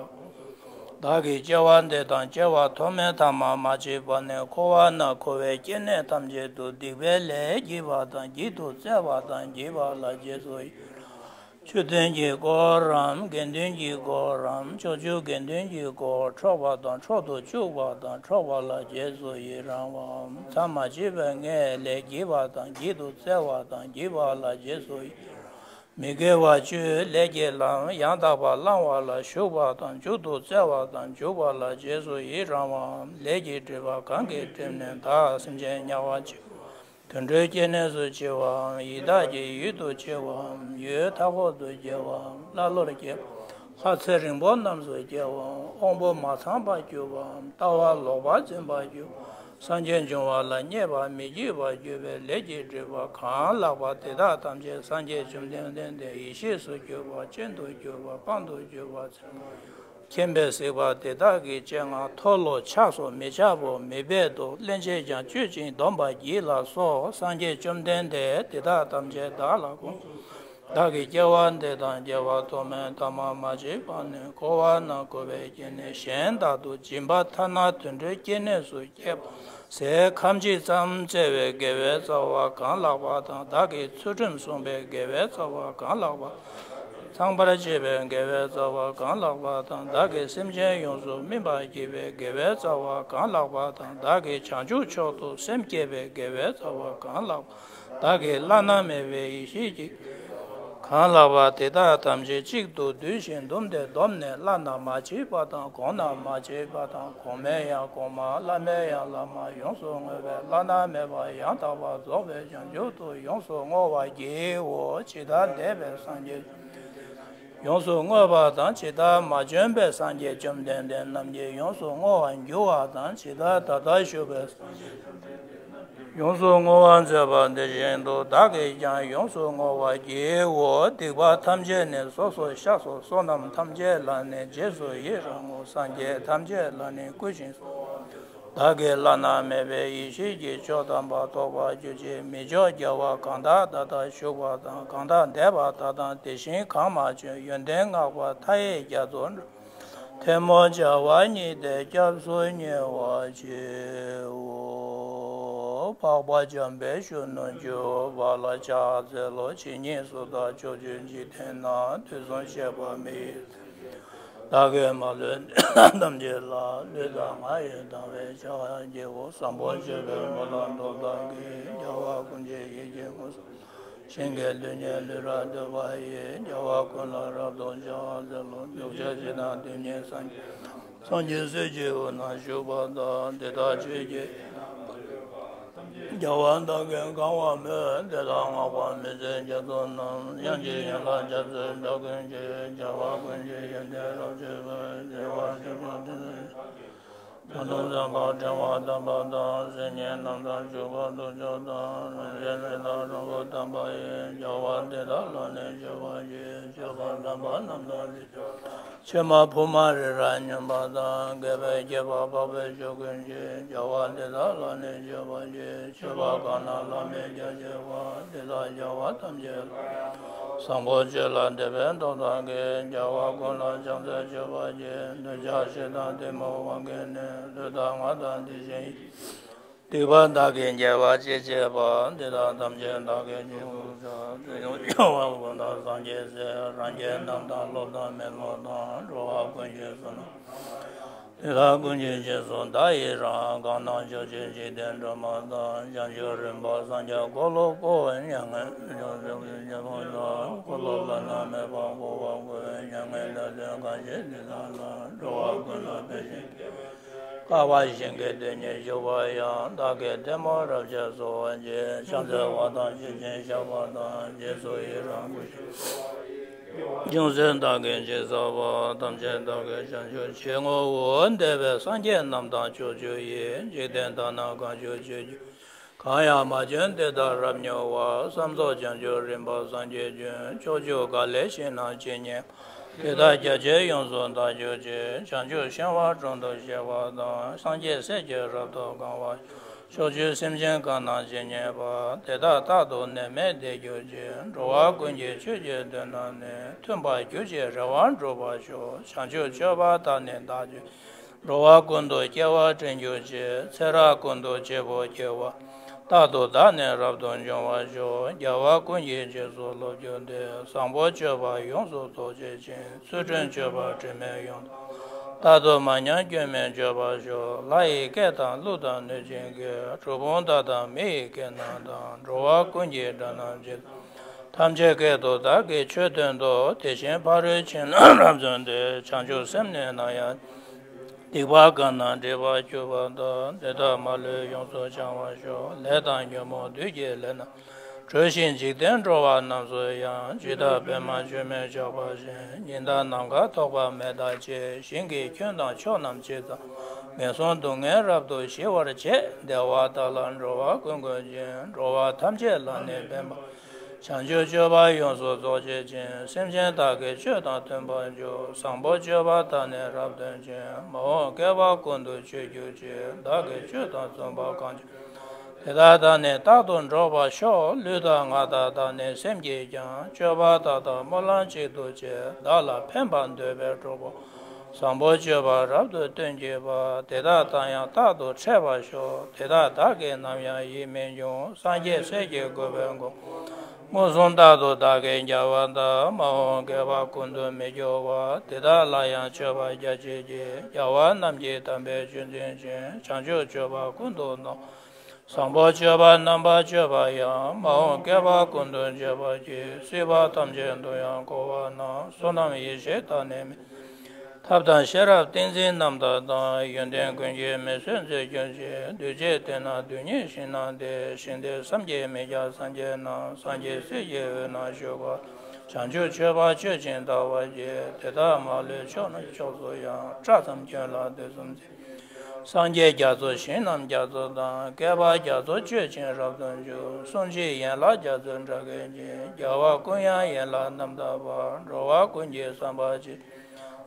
བདག་གིས་སྐྱེ་བ་འདི་དང་སྐྱེ་བ་ཐོག་མའི་མཐའ་མ་མ་མཆིས་པ་ནས་འཁོར་བ་ན་འཁོར་བའི་སྐྱེ་གནས་ཐམས་ཅད་དུ་སྡིག་པའི་ལས་བགྱིས་པ་དང་བགྱིད་དུ་སྩལ་བ་དང་བགྱིས་པ་ལ་རྗེས་སུ་ཡི་རང་། མཆོད་རྟེན་གྱི་དཀོར་རམ། དགེ་འདུན་གྱི་དཀོར་རམ། ཕྱོགས་བཅུའི་དགེ་འདུན་གྱི་དཀོར། འཕྲོག་པ་དང་འཕྲོག་ཏུ་བཅུག་པ་དང་འཕྲོག་པ་ལ་རྗེས་སུ་ཡི་རང་བའམ། མཚམས་མ་མཆིས་པའི་ལྔའི་ལས་བགྱིས་པ་དང་བགྱིད་དུ་སྩལ་བ་དང་བགྱིས་པ་ལ་རྗེས་སུ་ཡི་རང་། མི་དགེ་བ་བཅུའི་ལས་ཀྱི་ལམ་ཡང་དག་པར་བླང་བ་ལ་ཞུགས་པ་དང་འཇུག་ཏུ་སྩལ་བ་དང་འཇུག་པ་ལ་རྗེས་སུ་ཡི་རང་བའམ། ལས་ཀྱི་སྒྲིབ་པ་གང་གིས་བསྒྲིབས་ནས་བདག་སེམས་ཅན་དམྱལ་བར་མཆིའོ། དུད་འགྲོའི་སྐྱེ་གནས་སུ་སྐྱེ་བའམ། ཡི་དྭགས་ཀྱི་ཡུལ་དུ་སྐྱེ་བའམ། ཡུལ་མཐའ་འཁོབ་ཏུ་སྐྱེ་བའམ། ཀླ་ཀློར་སྐྱེ་བ། ལྷ་ཚེ་རིང་པོ་རྣམས་སུ་སྐྱེ་བའམ། དབང་པོ་མ་ཚང་བར་གྱུར་པའམ། ལྟ་བ་ལོག་པར་འཛིན་པར་གྱུར་པ། སངས་རྒྱས་འབྱུང་བ་ལ་མཉེས་པ་མི་བགྱིད་པར་གྱུར་པའི་ལས་ཀྱི་སྒྲིབ་པ་གང་ལགས་པ་དེ་དག་ཐམས་ཅད་སངས་རྒྱས་བཅོམ་ལྡན་འདས་དེ་ཡེ་ཤེས་སུ་གྱུར་པ། སྤྱན་དུ་གྱུར་པ། དཔང་དུ་གྱུར་པ། མཁྱེན་པས་གཟིགས་པ་དེ་དག་གི་སྤྱན་སྔར་མཐོལ་ལོ་འཆགས་སོ་མི་འཆགས་པོ་མི་སྦེད་དོ། སླན་ཆད་ཀྱང་གཅོད་ཅིང་སྡོམ་པར་བགྱིད་ལགས་སོ། སངས་རྒྱས་བཅོམ་ལྡན་འདས་དེ་དག་ཐམས་ཅད་བདག་ལ་དགོངས། བདག་གིས་སྐྱེ་བ་འདི་དང་སྐྱེ་བ་ཐོག་མའི་མཐའ་མ་མ་མཆིས་པ་ནས་འཁོར་བ་ན་འཁོར་བའི་སྐྱེ་གནས་གཞན་དག་ཏུ་སྦྱིན་པ་ཐ་ན་དུད་འགྲོའི་སྐྱེ་གནས་སུ་སྐྱེ་བ། ཟས་ཁམ་གཅིག་ཙམ་བཙལ་བའི་དགེ་བའི་རྩ་བ་གང་ལགས་པ་དང་། བདག་གིས་ཚུལ་ཁྲིམས་བསྲུངས་པའི་དགེ་བའི་རྩ་བ་གང་ལགས་པ། ཚངས་པར་སྤྱད་པའི་དགེ་བའི་རྩ་བ་གང་ལགས་པ་དང་། བདག་གིས་སེམས་ཅན་ཡོངས་སུ་སྨིན་པར་བགྱིས་པའི་དགེ་བའི་རྩ་བ་གང་ལགས་པ་དང་། བདག་གིས་བྱང་ཆུབ་མཆོག་ཏུ་སེམས་བསྐྱེད་པའི་དགེ་བའི་རྩ་བ་གང་ལགས་པ། བདག་གིས་བླ་ན་མེད་པའི་ཡེ་ཤེས་ཀྱི་གང་ལགས་པ་དེ་དག་ཐམས་ཅད་གཅིག་ཏུ་བསྡུས་ཤིང་བཟླུམས་ཏེ་བསྡོམས་ནས་བླ་ན་མ་མཆིས་པ་དང་གོང་ན་མ་མཆིས་པ་དང་གོང་མའི་ཡང་གོང་མ། བླ་མའི་ཡང་བླ་མ། ཡོངས་སུ་བསྔོས་པའི་བླ་ན་མེད་པ་ཡང་དག་པར་རྫོགས་པའི་བྱང་ཆུབ་ཏུ་ཡོངས་སུ་བསྔོ་བར་བགྱིའོ། ཇི་ལྟར་འདས་པའི་སངས་རྒྱས། ཡོངས་སུ་བསྔོས་པ་དང་། ཇི་ལྟར་མ་བྱོན་པའི་སངས་རྒྱས་བཅོམ་ལྡན་འདས་རྣམས་ཀྱིས་ཡོངས་སུ་བསྔོ་བར་འགྱུར་བ་དང་། ཇི་ལྟར་ད་ལྟར་བཞུགས་པའི་སངས་རྒྱས་ཡོངས་སུ་བསྔོ་བར་མཛད་པ་དེ་བཞིན་དུ་བདག་གིས་ཀྱང་ཡོངས་སུ་བསྔོ་བར་བགྱིའོ། སྡིག་པ་ཐམས་ཅད་ནི་སོ་སོར་བཤགས་སོ། བསོད་ནམས་ཐམས་ཅད་ལ་ནི་རྗེས་སུ་ཡི་རང་ངོ་། སངས་རྒྱས་ཐམས་ཅད་ལ་ནི་བསྐུལ་ཞིང་གསོལ་བ། བདག་གིས་བླ་ན་མེད་པའི་ཡེ་ཤེས་ཀྱི་མཆོག་དམ་པ་ཐོབ་པར་གྱུར་ཅིག་མི་མཆོག་རྒྱལ་བ་གང་དག་ད་ལྟ་བཞུགས་པ་དང་། གང་དག་འདས་པ་དག་དང་། དེ་བཞིན་གང་མ་བྱོན། ཡོན་ཏན་བསྔགས་པ་མཐའ་ཡས་རྒྱ་མཚོ་འགྲོ། ཐལ་མོ་སྦྱར་བ་ཉིད་དེ་སྐྱབས་སུ་ཉེ་བར་མཆིའོ། འཕགས་པ་འཇམ་དཔལ་གཞོན་ནུར་གྱུར་པ་ལ་ཕྱག་འཚལ་ལོ། ཇི་སྙེད་སུ་དག་ཕྱོགས་བཅུའི་འཇིག་རྟེན་ན། དུས་གསུམ་གཤེགས་པ་མི་ཡི་བདག་གིས་མ་ལུས་ཐམས་ཅད་ལ། ལུས་དང་ངག་ཡིད་དང་བས་ཕྱག་བགྱིའོ། བཟང་པོ་སྤྱོད་པའི་སྨོན་ལམ་སྟོབས་དག་གིས། རྒྱལ་བ་ཀུན་གྱི་ཡིད་ཀྱི་དངོས་སུ། ཞིང་གི་རྡུལ་སྙེད་ལུས་རབ་བཏུད་པ་ཡིས། རྒྱལ་བ་ཀུན་ལ་རབ་ཏུ་ཕྱག་འཚལ་ལོ། གདུལ་བྱ་སྤྱི་དང་རྡུལ་སྙེད་སངས་རྒྱས་སངས་རྒྱས་སྲས་ཀྱི་དབུས་ན་བཞུགས་པ་དང་། དེ་དག་ཆོས་ཀྱི་རྒྱལ་བ་བདག་གིས་གང་བར་མོས། དེ་དག་བསྔགས་པ་མི་ཟད་རྒྱ་མཚོ་རྣམས། དབྱངས་ཀྱི་ཡན་ལག་བརྒྱ་རྩ་བདག་ཀུན་གྱི། རྒྱལ་བ་ཀུན་གྱི་ཡོན་ཏན་རབ་བརྗོད་པ། བདེ་བར་གཤེགས་པ་དེ་དག་ཕྱག་ཏུ་འཚལ་བ། ཕྲེང་བ་དམ་པ་དང་། སིལ་སྙན་རྣམས་དང་བྱུག་པ་དུར་ཁྲོད་དང་། རིན་ཆེན་རིགས་དང་རོལ་མོ་དམ་པ་ཡིས། རྒྱལ་བ་དེ་དག་ལ་ནི་མཆོད་པར་བགྱི། མཆོད་པ་དམ་པ་རྣམས་དང་ནི་མཆོད་པར། མཆོད་མ་ཕུབ་མ་རི་རབ་སྙོམས་པ་དང་། རྒྱས་པའི་སྐྱེད་པ་འཕགས་པའི་མཆོག་ཀུན་གྱི། རྒྱལ་བ་དེ་དག་ལ་ནི་མཆོད་པར་བགྱི། མཆོད་པ་གང་རྣམས་བླ་མེད་རྒྱ་ཆེ་བ། དེ་དག་རྒྱལ་བ་ཐམས་ཅད་ལ། བཟང་པོ་སྤྱོད་ལ་དད་པའི་སྟོབས་དག་གིས། རྒྱལ་བ་ཀུན་ལ་ཕྱག་འཚལ་མཆོད་པར་བགྱི། འདོད་ཆགས་ཞེ་སྡང་གཏི་མུག་དབང་གིས་ནི། ལུས་དང་ངག་དང་དེ་བཞིན་གཤེགས་པའི། སྡིག་པ་བདག་གིས་དགེ་བ་ཅི་བྱས་པ། དེ་དག་ཐམས་ཅད་བདག་གིས་ཕྱིར་མི་འབྱུང་ངོ་། རྒྱལ་བ་ཀུན་ལ་སངས་རྒྱས་སྲས། རང་རྒྱལ་རྣམས་དང་སློབ་དང་མི་སློབ་དང་། འགྲོ་བ་ཀུན་གྱི་བསོད་ནམས། དེ་དག་ཀུན་གྱི་རྗེས་སུ་བདག་ཡི་རང་། གང་རྣམས་ཕྱོགས་བཅུའི་འཇིག་རྟེན་སྒྲོན་མ་དང་། བྱང་ཆུབ་རིམ་པར་སངས་རྒྱས་འཁོར་ལོ་བསྐོར། མྱ་ངན་འདས་པའི་ཉེ་བར་བདག་འཁོར་ལོ་བླ་ན་མེད་པར་བསྐོར་བར་བསྐུལ། མྱ་ངན་འདས་ཚུལ་གང་ཤེས་དེ་དག་ལ། འགྲོ་བ་ཀུན་ལ་ཕན་ཕྱིར་དཀའ་བ་གཞན་གྱི་དོན་གཉེར་ཞུགས་པ་ཡང་། བདག་གིས་ཐལ་མོ་རབ་བཅད་གསོལ་བ་འདེབས། ཕྱག་འཚལ་བ་དང་ཞུས་ཅིང་བཤགས་པ་དང་། རྗེས་སུ་ཡི་རང་བསྐུལ་ཞིང་ཅུང་ཟད་བདག་གིས་ཅི་བསགས་པ། ཐམས་ཅད་བདག་གིས་བྱང་ཆུབ་ཕྱིར་བསྔོའོ། འདས་པའི་སངས་རྒྱས་རྣམས་དང་ཕྱོགས་བཅུའི། འཇིག་རྟེན་དག་ན་གང་བཞུགས་ཆོས་ཀྱི། གང་ཡང་མ་བྱོན་དེ་དག་རབ་མྱུར་བར། བསམ་རྫོགས་བྱང་ཆུབ་རིམ་པར་སངས་རྒྱས་འབྱུང་། ཕྱོགས་བཅུ་ག་ལའི་ཞིང་རྣམས་ཇི་སྙེད་པ། དེ་དག་རྒྱ་ཆེར་ཡོངས་སུ་དག་གྱུར་ཅིག་བྱང་ཆུབ་ཤིང་དབང་དྲུང་དུ་གཤེགས་པ་དང་། སངས་རྒྱས་སྲས་ཀྱིས་རབ་ཏུ་གང་བར་ཤོག་ཕྱོགས་བཅུའི་སེམས་ཅན་གང་རྣམས་ཇི་སྙེད་པ། དེ་དག་རྟག་ཏུ་ནད་མེད་བདེ་གྱུར་ཅིག་འགྲོ་བ་ཀུན་གྱི་ཆོས་ཀྱི་དོན་རྣམས་ནི། མཐུན་པར་གྱུར་ཅིག་རེ་བ་འགྲུབ་པར་ཤོག་བྱང་ཆུབ་སྤྱོད་པ་དག་ནི་བདག་རྒྱུད། འགྲོ་བ་ཀུན་ཏུ་སྐྱེ་བ་དྲན་གྱུར་ཅིག་ཚེ་རབས་ཀུན་ཏུ་བྱེད་པོ་སྐྱེ་བ། རྟག་ཏུ་བདག་ནི་རབ་ཏུ་འབྱུང་བར་ཤོག་རྒྱལ་བ་ཀུན་གྱི་རྗེས་སུ་སློབ་གྱུར་ཏེ། བཟང་པོ་སྤྱོད་པ་ཡོངས་སུ་རྫོགས་བྱེད་ཅིང་། ཚུལ་ཁྲིམས་སྤྱོད་པ་དྲི་མེད་ཡོངས་སུ། རྟག་ཏུ་མ་ཉམས་སྐྱོན་མེད་སྤྱོད་པར་ཤོག་ལྷ་ཡི་སྐད་དང་ཀླུ་དང་གནོད་སྦྱིན་སྐད། གྲུལ་བུམ་དག་དང་མི་ཡི་སྐད་རྣམས་དང་། འགྲོ་བ་ཀུན་གྱི་སྒྲ་རྣམས་ཇི་ལྟར། ཐམས་ཅད་སྐད་དུ་བདག་གིས་ཆོས་སྟོན་ཏོ། དེ་བཞིན་ཕ་རོལ་ཕྱིན་རྣམས་རབ་མཛངས་ཏེ། བྱང་ཆུབ་སེམས་ནི་ནམ་ཡང་། སྡིག་པ་གང་རྣམས་སྒྲིབ་པར་གྱུར་པ་དག་དེ་དག་མ་ལུས་ཡོངས་སུ་བྱང་བར་ཤོག་ལས་དང་ཉོན་མོངས་བདུད་ཀྱི་ལས་རྣམས་གྲོལ་ཞིང་འཇིག་རྟེན་འགྲོ་བ་རྣམས་སུ་ཡང་ཇི་ལྟར་པདྨ་བཅོས་མའི་ལྗགས་པ་བཞིན། ཉི་ཟླ་ནམ་མཁར་ཐོགས་པ་མེ་ལྟར་བརྗིད། ཞིང་གི་ཁྱོན་དང་ཕྱོགས་རྣམས་ཇི་ཙམ་ངན་སོང་སྡུག་བསྔལ་རབ་ཏུ་ཞི་བར་བྱེད། བདེ་བ་དག་ལ་འགྲོ་བ་ཀུན་ཀུན་གྱི། འགྲོ་བ་ཐམས་ཅད་ལ་ནི་ཕན་པ། བྱང་ཆུབ་སྤྱོད་པ་ཡོངས་སུ་རྫོགས་བྱེད་ཅིང་། སེམས་ཅན་དག་གི་ཆོས་དང་མཐུན་པར་འཇུག་བཟང་པོ་སྤྱོད་པ་དག་ནི་རབ་སྟོན་ཅིང་། མ་འོངས་བསྐལ་པ་ཀུན་ཏུ་སྤྱོད་གྱུར་ཅིག་བདག་གིས་ཆོས་དང་མཐུན་པ་གང་བྱུང་དེ་དག་དང་ནི་རྟག་ཏུ་འགྲོགས་པར་ཤོག་ལུས་དང་ངག་དང་དག་ནི་སེམས་ཀྱིས་ཀྱང་། སྤྱོད་པ་དག་དང་སྨོན་ལམ་གཅིག་ཏུ་བྱས། བདག་ལ་ཕན་པར་འདོད་པས་གྲོགས་པོ། བཟང་པོ་སྤྱོད་པ་རབ་ཏུ་སྟོན་གྱིས་པ། དེ་དག་དང་ཡང་རྟག་ཏུ་འཕྲད་པར་ཤོག་དེ་དག་བདག་གིས་ནམ་ཡང་ཡིད་མི་འབྱུང་། སངས་རྒྱས་སྲས་ཀྱིས་བསྐོས་པའི་དགོངས། མངོན་སུམ་རྟག་ཏུ་བདག་གིས་མཇལ་བ་དང་། མ་འོངས་བསྐལ་པ་ཀུན་ཏུ་མི་སྐྱོ་བ། དེ་དག་ལ་ཡང་མཆོད་པ་རྒྱ་ཆེར་བགྱི། རྒྱལ་བ་རྣམས་ཀྱི་དམ་པའི་ཆོས་འཛིན་ཅིང་། བྱང་ཆུབ་སྤྱོད་པ་ཀུན་ཏུ་བསྔོ། བཟང་པོ་སྤྱོད་པ་རྣམ་པར་སྤྱོད་པ་ཡང་། མ་འོངས་བསྐལ་པ་ཀུན་ཏུ་སྤྱད་པར་བགྱི། སྲིད་པ་ཐམས་ཅད་དུ་ཡང་འཁོར་བ་ན། བསོད་ནམས་ཡེ་ཤེས་དང་ནི་མི་ཐབས་དང་ཤེས་རབ་ཏིང་འཛིན་རྣམ་དག་དང་། ཡོན་ཏན་ཀུན་གྱིས་མི་ཟད་མཛེས་གྱུར་ཅིག་སྡུག་བྱེད་དེ་རྣམས་སྡུག་བསྔལ་ཞིང་ན་སྟེ། ཞིང་དེར་བསམ་གྱིས་མི་ཁྱབ་སངས་རྒྱས་རྣམས། སངས་རྒྱས་སྲས་ཀྱི་འོད་རྣམས་བཞུགས་པ། བྱང་ཆུབ་སྤྱོད་པ་སྤྱོད་ཅིང་དག་པར་བགྱི། དེ་དག་མ་ལུས་ཕྱོགས་རྣམས་ཕྱོགས་སུ་ཡང་། སྐྲ་ཙམ་གྱོན་ལ་དུས་གསུམ་བརྩེགས། སངས་རྒྱས་རྒྱ་མཚོ་ཞིང་རྣམས་རྒྱ་མཚོ་དང་། བསྐལ་པ་རྒྱ་མཚོ་སྤྱོད་ཅིང་རབ་ཏུ་འཇུག་གསུང་གཅིག་ཡན་ལག་རྒྱ་མཚོའི་སྒྲ་སྐད་ཀྱིས། རྒྱལ་བ་ཀུན་དབྱངས་ཡན་ལག་རྣམ་དག་པ། འགྲོ་བ་ཀུན་གྱི་བསམ་པ་ཇི།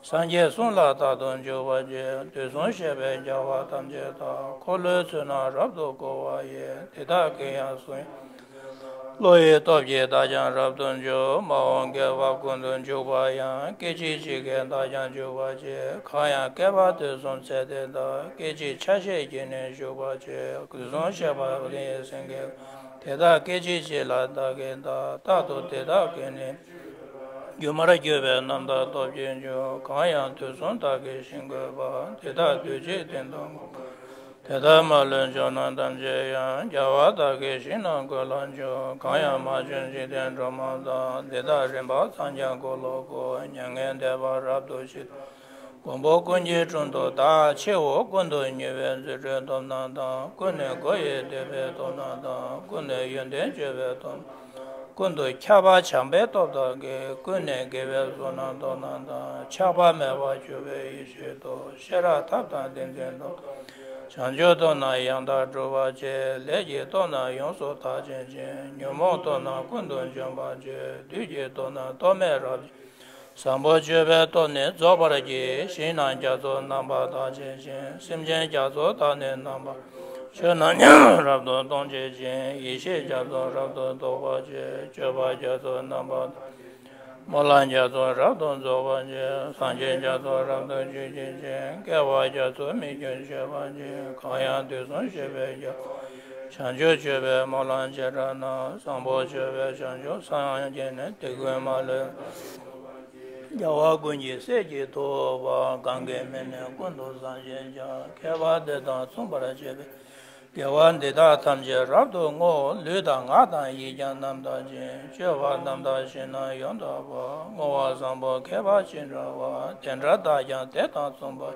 སངས་རྒྱས་གསུང་ལ་རྟག་ཏུ་འཇུག་པར་བགྱི། དུས་གསུམ་གཤེགས་པའི་རྒྱལ་བ་ཐམས་ཅད་དག་འཁོར་ལོའི་ཚུལ་རྣམས་རབ་ཏུ་བསྐོར་བ་ཡི། དེ་དག་གི་ཡང་གསུང་བློ་ཡི་སྟོབས་ཀྱིས་བདག་ཀྱང་རབ་ཏུ་འཇུག་མ་འོངས་བསྐལ་པ་ཀུན་ཏུ་འཇུག་པ་ཡང་། སྐད་ཅིག་གཅིག་གིས་བདག་ཀྱང་འཇུག་པར་བགྱི། གང་ཡང་བསྐལ་པ་དུས་གསུམ་ཚད་དེ་དག་སྐད་ཅིག་ཆ་ཤས་ཀྱིས་ནི་ཞུགས་པར་བྱེད། དུས་གསུམ་གཤེགས་པ་ཀུན་གྱི་སེང་གེ། དེ་དག་སྐད་ཅིག་གཅིག་ལ་བདག་གིས་བལྟ། རྟག་ཏུ་དེ་དག་གིས་ནི། སྒྱུ་མར་གྱུར་པའི་རྣམ་ཐར་སྟོབས་ཀྱིས་འཇུག་གང་ཡང་དུས་གསུམ་དག་གི་ཞིང་བཀོད་པ། དེ་དག་དུས་གཅིག་སྟེང་དུ་བསྔོ། དེ་ལྟར་མ་ལུས་ཕྱོགས་རྣམས་ཐམས་ཅད་ཡང་། རྒྱལ་བ་དག་གི་ཞིང་རྣམས་ཀུན་ལ་འཇུག་གང་ཡང་མ་བྱོན་འཇིག་རྟེན་སྒྲོན་མ་དང་། དེ་དག་རིམ་པ་ཙམ་ཀྱང་འཁོར་ལོ་བསྐོར། མྱ་ངན་འདས་པ་རབ་ཏུ་ཞི། མགོན་པོ་ཀུན་གྱི་དྲུང་དུ་བདག །ཕྱེད་འོག་ཀུན་ཏུ་མྱུར་བའི་རྫུ་འཕྲུལ་སྟོབས་རྣམས་དང་། ཀུན་ནས་སྒོ་ཡི་བདེ་བའི་སྟོབས་རྣམས་དང་། ཀུན་ནས་ཡོན་ཏན་བརྗོད་པའི་སྟོབས། ཀུན་ཏུ་ཁྱབ་པ་བྱམས་པའི་སྟོབས་དག་གིས། ཀུན་ནས་དགེ་བའི་བསོད་ནམས་སྟོབས་རྣམས་དང་། ཆགས་པ་མེད་པར་གྱུར་པའི་ཡེ་ཤེས་སྟོབས། ཤེས་རབ་ཐབས་དང་ཏིང་འཛིན་སྟོབས། བྱང་ཆུབ་སྟོབས་རྣམས་ཡང་དག་སྒྲུབ་པར་བྱེད། ལས་ཀྱི་སྟོབས་རྣམས་ཡོངས་སུ་དག་བྱེད་ཅིང་། ཉོན་མོངས་སྟོབས་རྣམས་ཀུན་ཏུ་འཇོམས་པར་བྱེད། བདུད་ཀྱི་སྟོབས་རྣམས་སྟོབས་མེད་རབ་བྱེད། བཟང་པོ་སྤྱོད་པའི་སྟོབས་ནི་རྫོགས་པར་བགྱི། ཞིང་རྣམས་རྒྱ་མཚོ་རྣམ་པར་དག་བྱེད་ཅིང་། སེམས་ཅན་རྒྱ་མཚོ་དག་ནི་རྣམ་པར། ཆོས་རྣམས་རབ་ཏུ་སྟོང་བྱེད་ཅིང་། ཡེ་ཤེས་རྒྱ་མཚོ་རབ་ཏུ་རྫོགས་པར་བྱེད། སྤྱོད་པ་རྒྱ་མཚོ་རྣམ་པར་དག་སྨོན་ལམ་རྒྱ་མཚོ་རབ་ཏུ་རྫོགས་པར་བྱེད། སངས་རྒྱས་རྒྱ་མཚོ་རབ་ཏུ་འཇུག་བྱེད་ཅིང་། སྐྱེ་བ་རྒྱ་མཚོ་མི་སྐྱོ་སྤྱད་པར་བྱེད། གང་ཡང་དུས་གསུམ་གཤེགས་པའི་རྒྱལ། བྱང་ཆུབ་སྤྱོད་པའི་སྨོན་ལམ་བྱེ་བྲག་རྣམས། བཟང་པོ་སྤྱོད་པའི་བྱང་ཆུབ་སངས་རྒྱས་ནི། དེ་ཀུན་མ་ལུས། རྒྱལ་བ་ཀུན་གྱི་སྲས་ཀྱི་ཐུབ་པ། གང་གི་མིང་ནི་ཀུན་ཏུ་བཟང་ཞེས་བྱ། མཁས་པ་འདི་དང་མཚུངས་པར་བྱས་པའི། དགེ་བ་འདི་དག་ཐམས་ཅད་རབ་ཏུ་བསྔོ། ལུས་དང་ངག་དང་ཡིད་ཀྱང་རྣམ་དག་ཅིང་། སྤྱོད་པ་རྣམ་དག་ཞིང་རྣམས་ཡོངས་དག་པ། བསྔོ་བ་བཟང་པོ་མཁས་པ་ཅི་འདྲ་བ། དེ་འདྲ་བདག་ཀྱང་དེ་དང་མཚུངས་པར།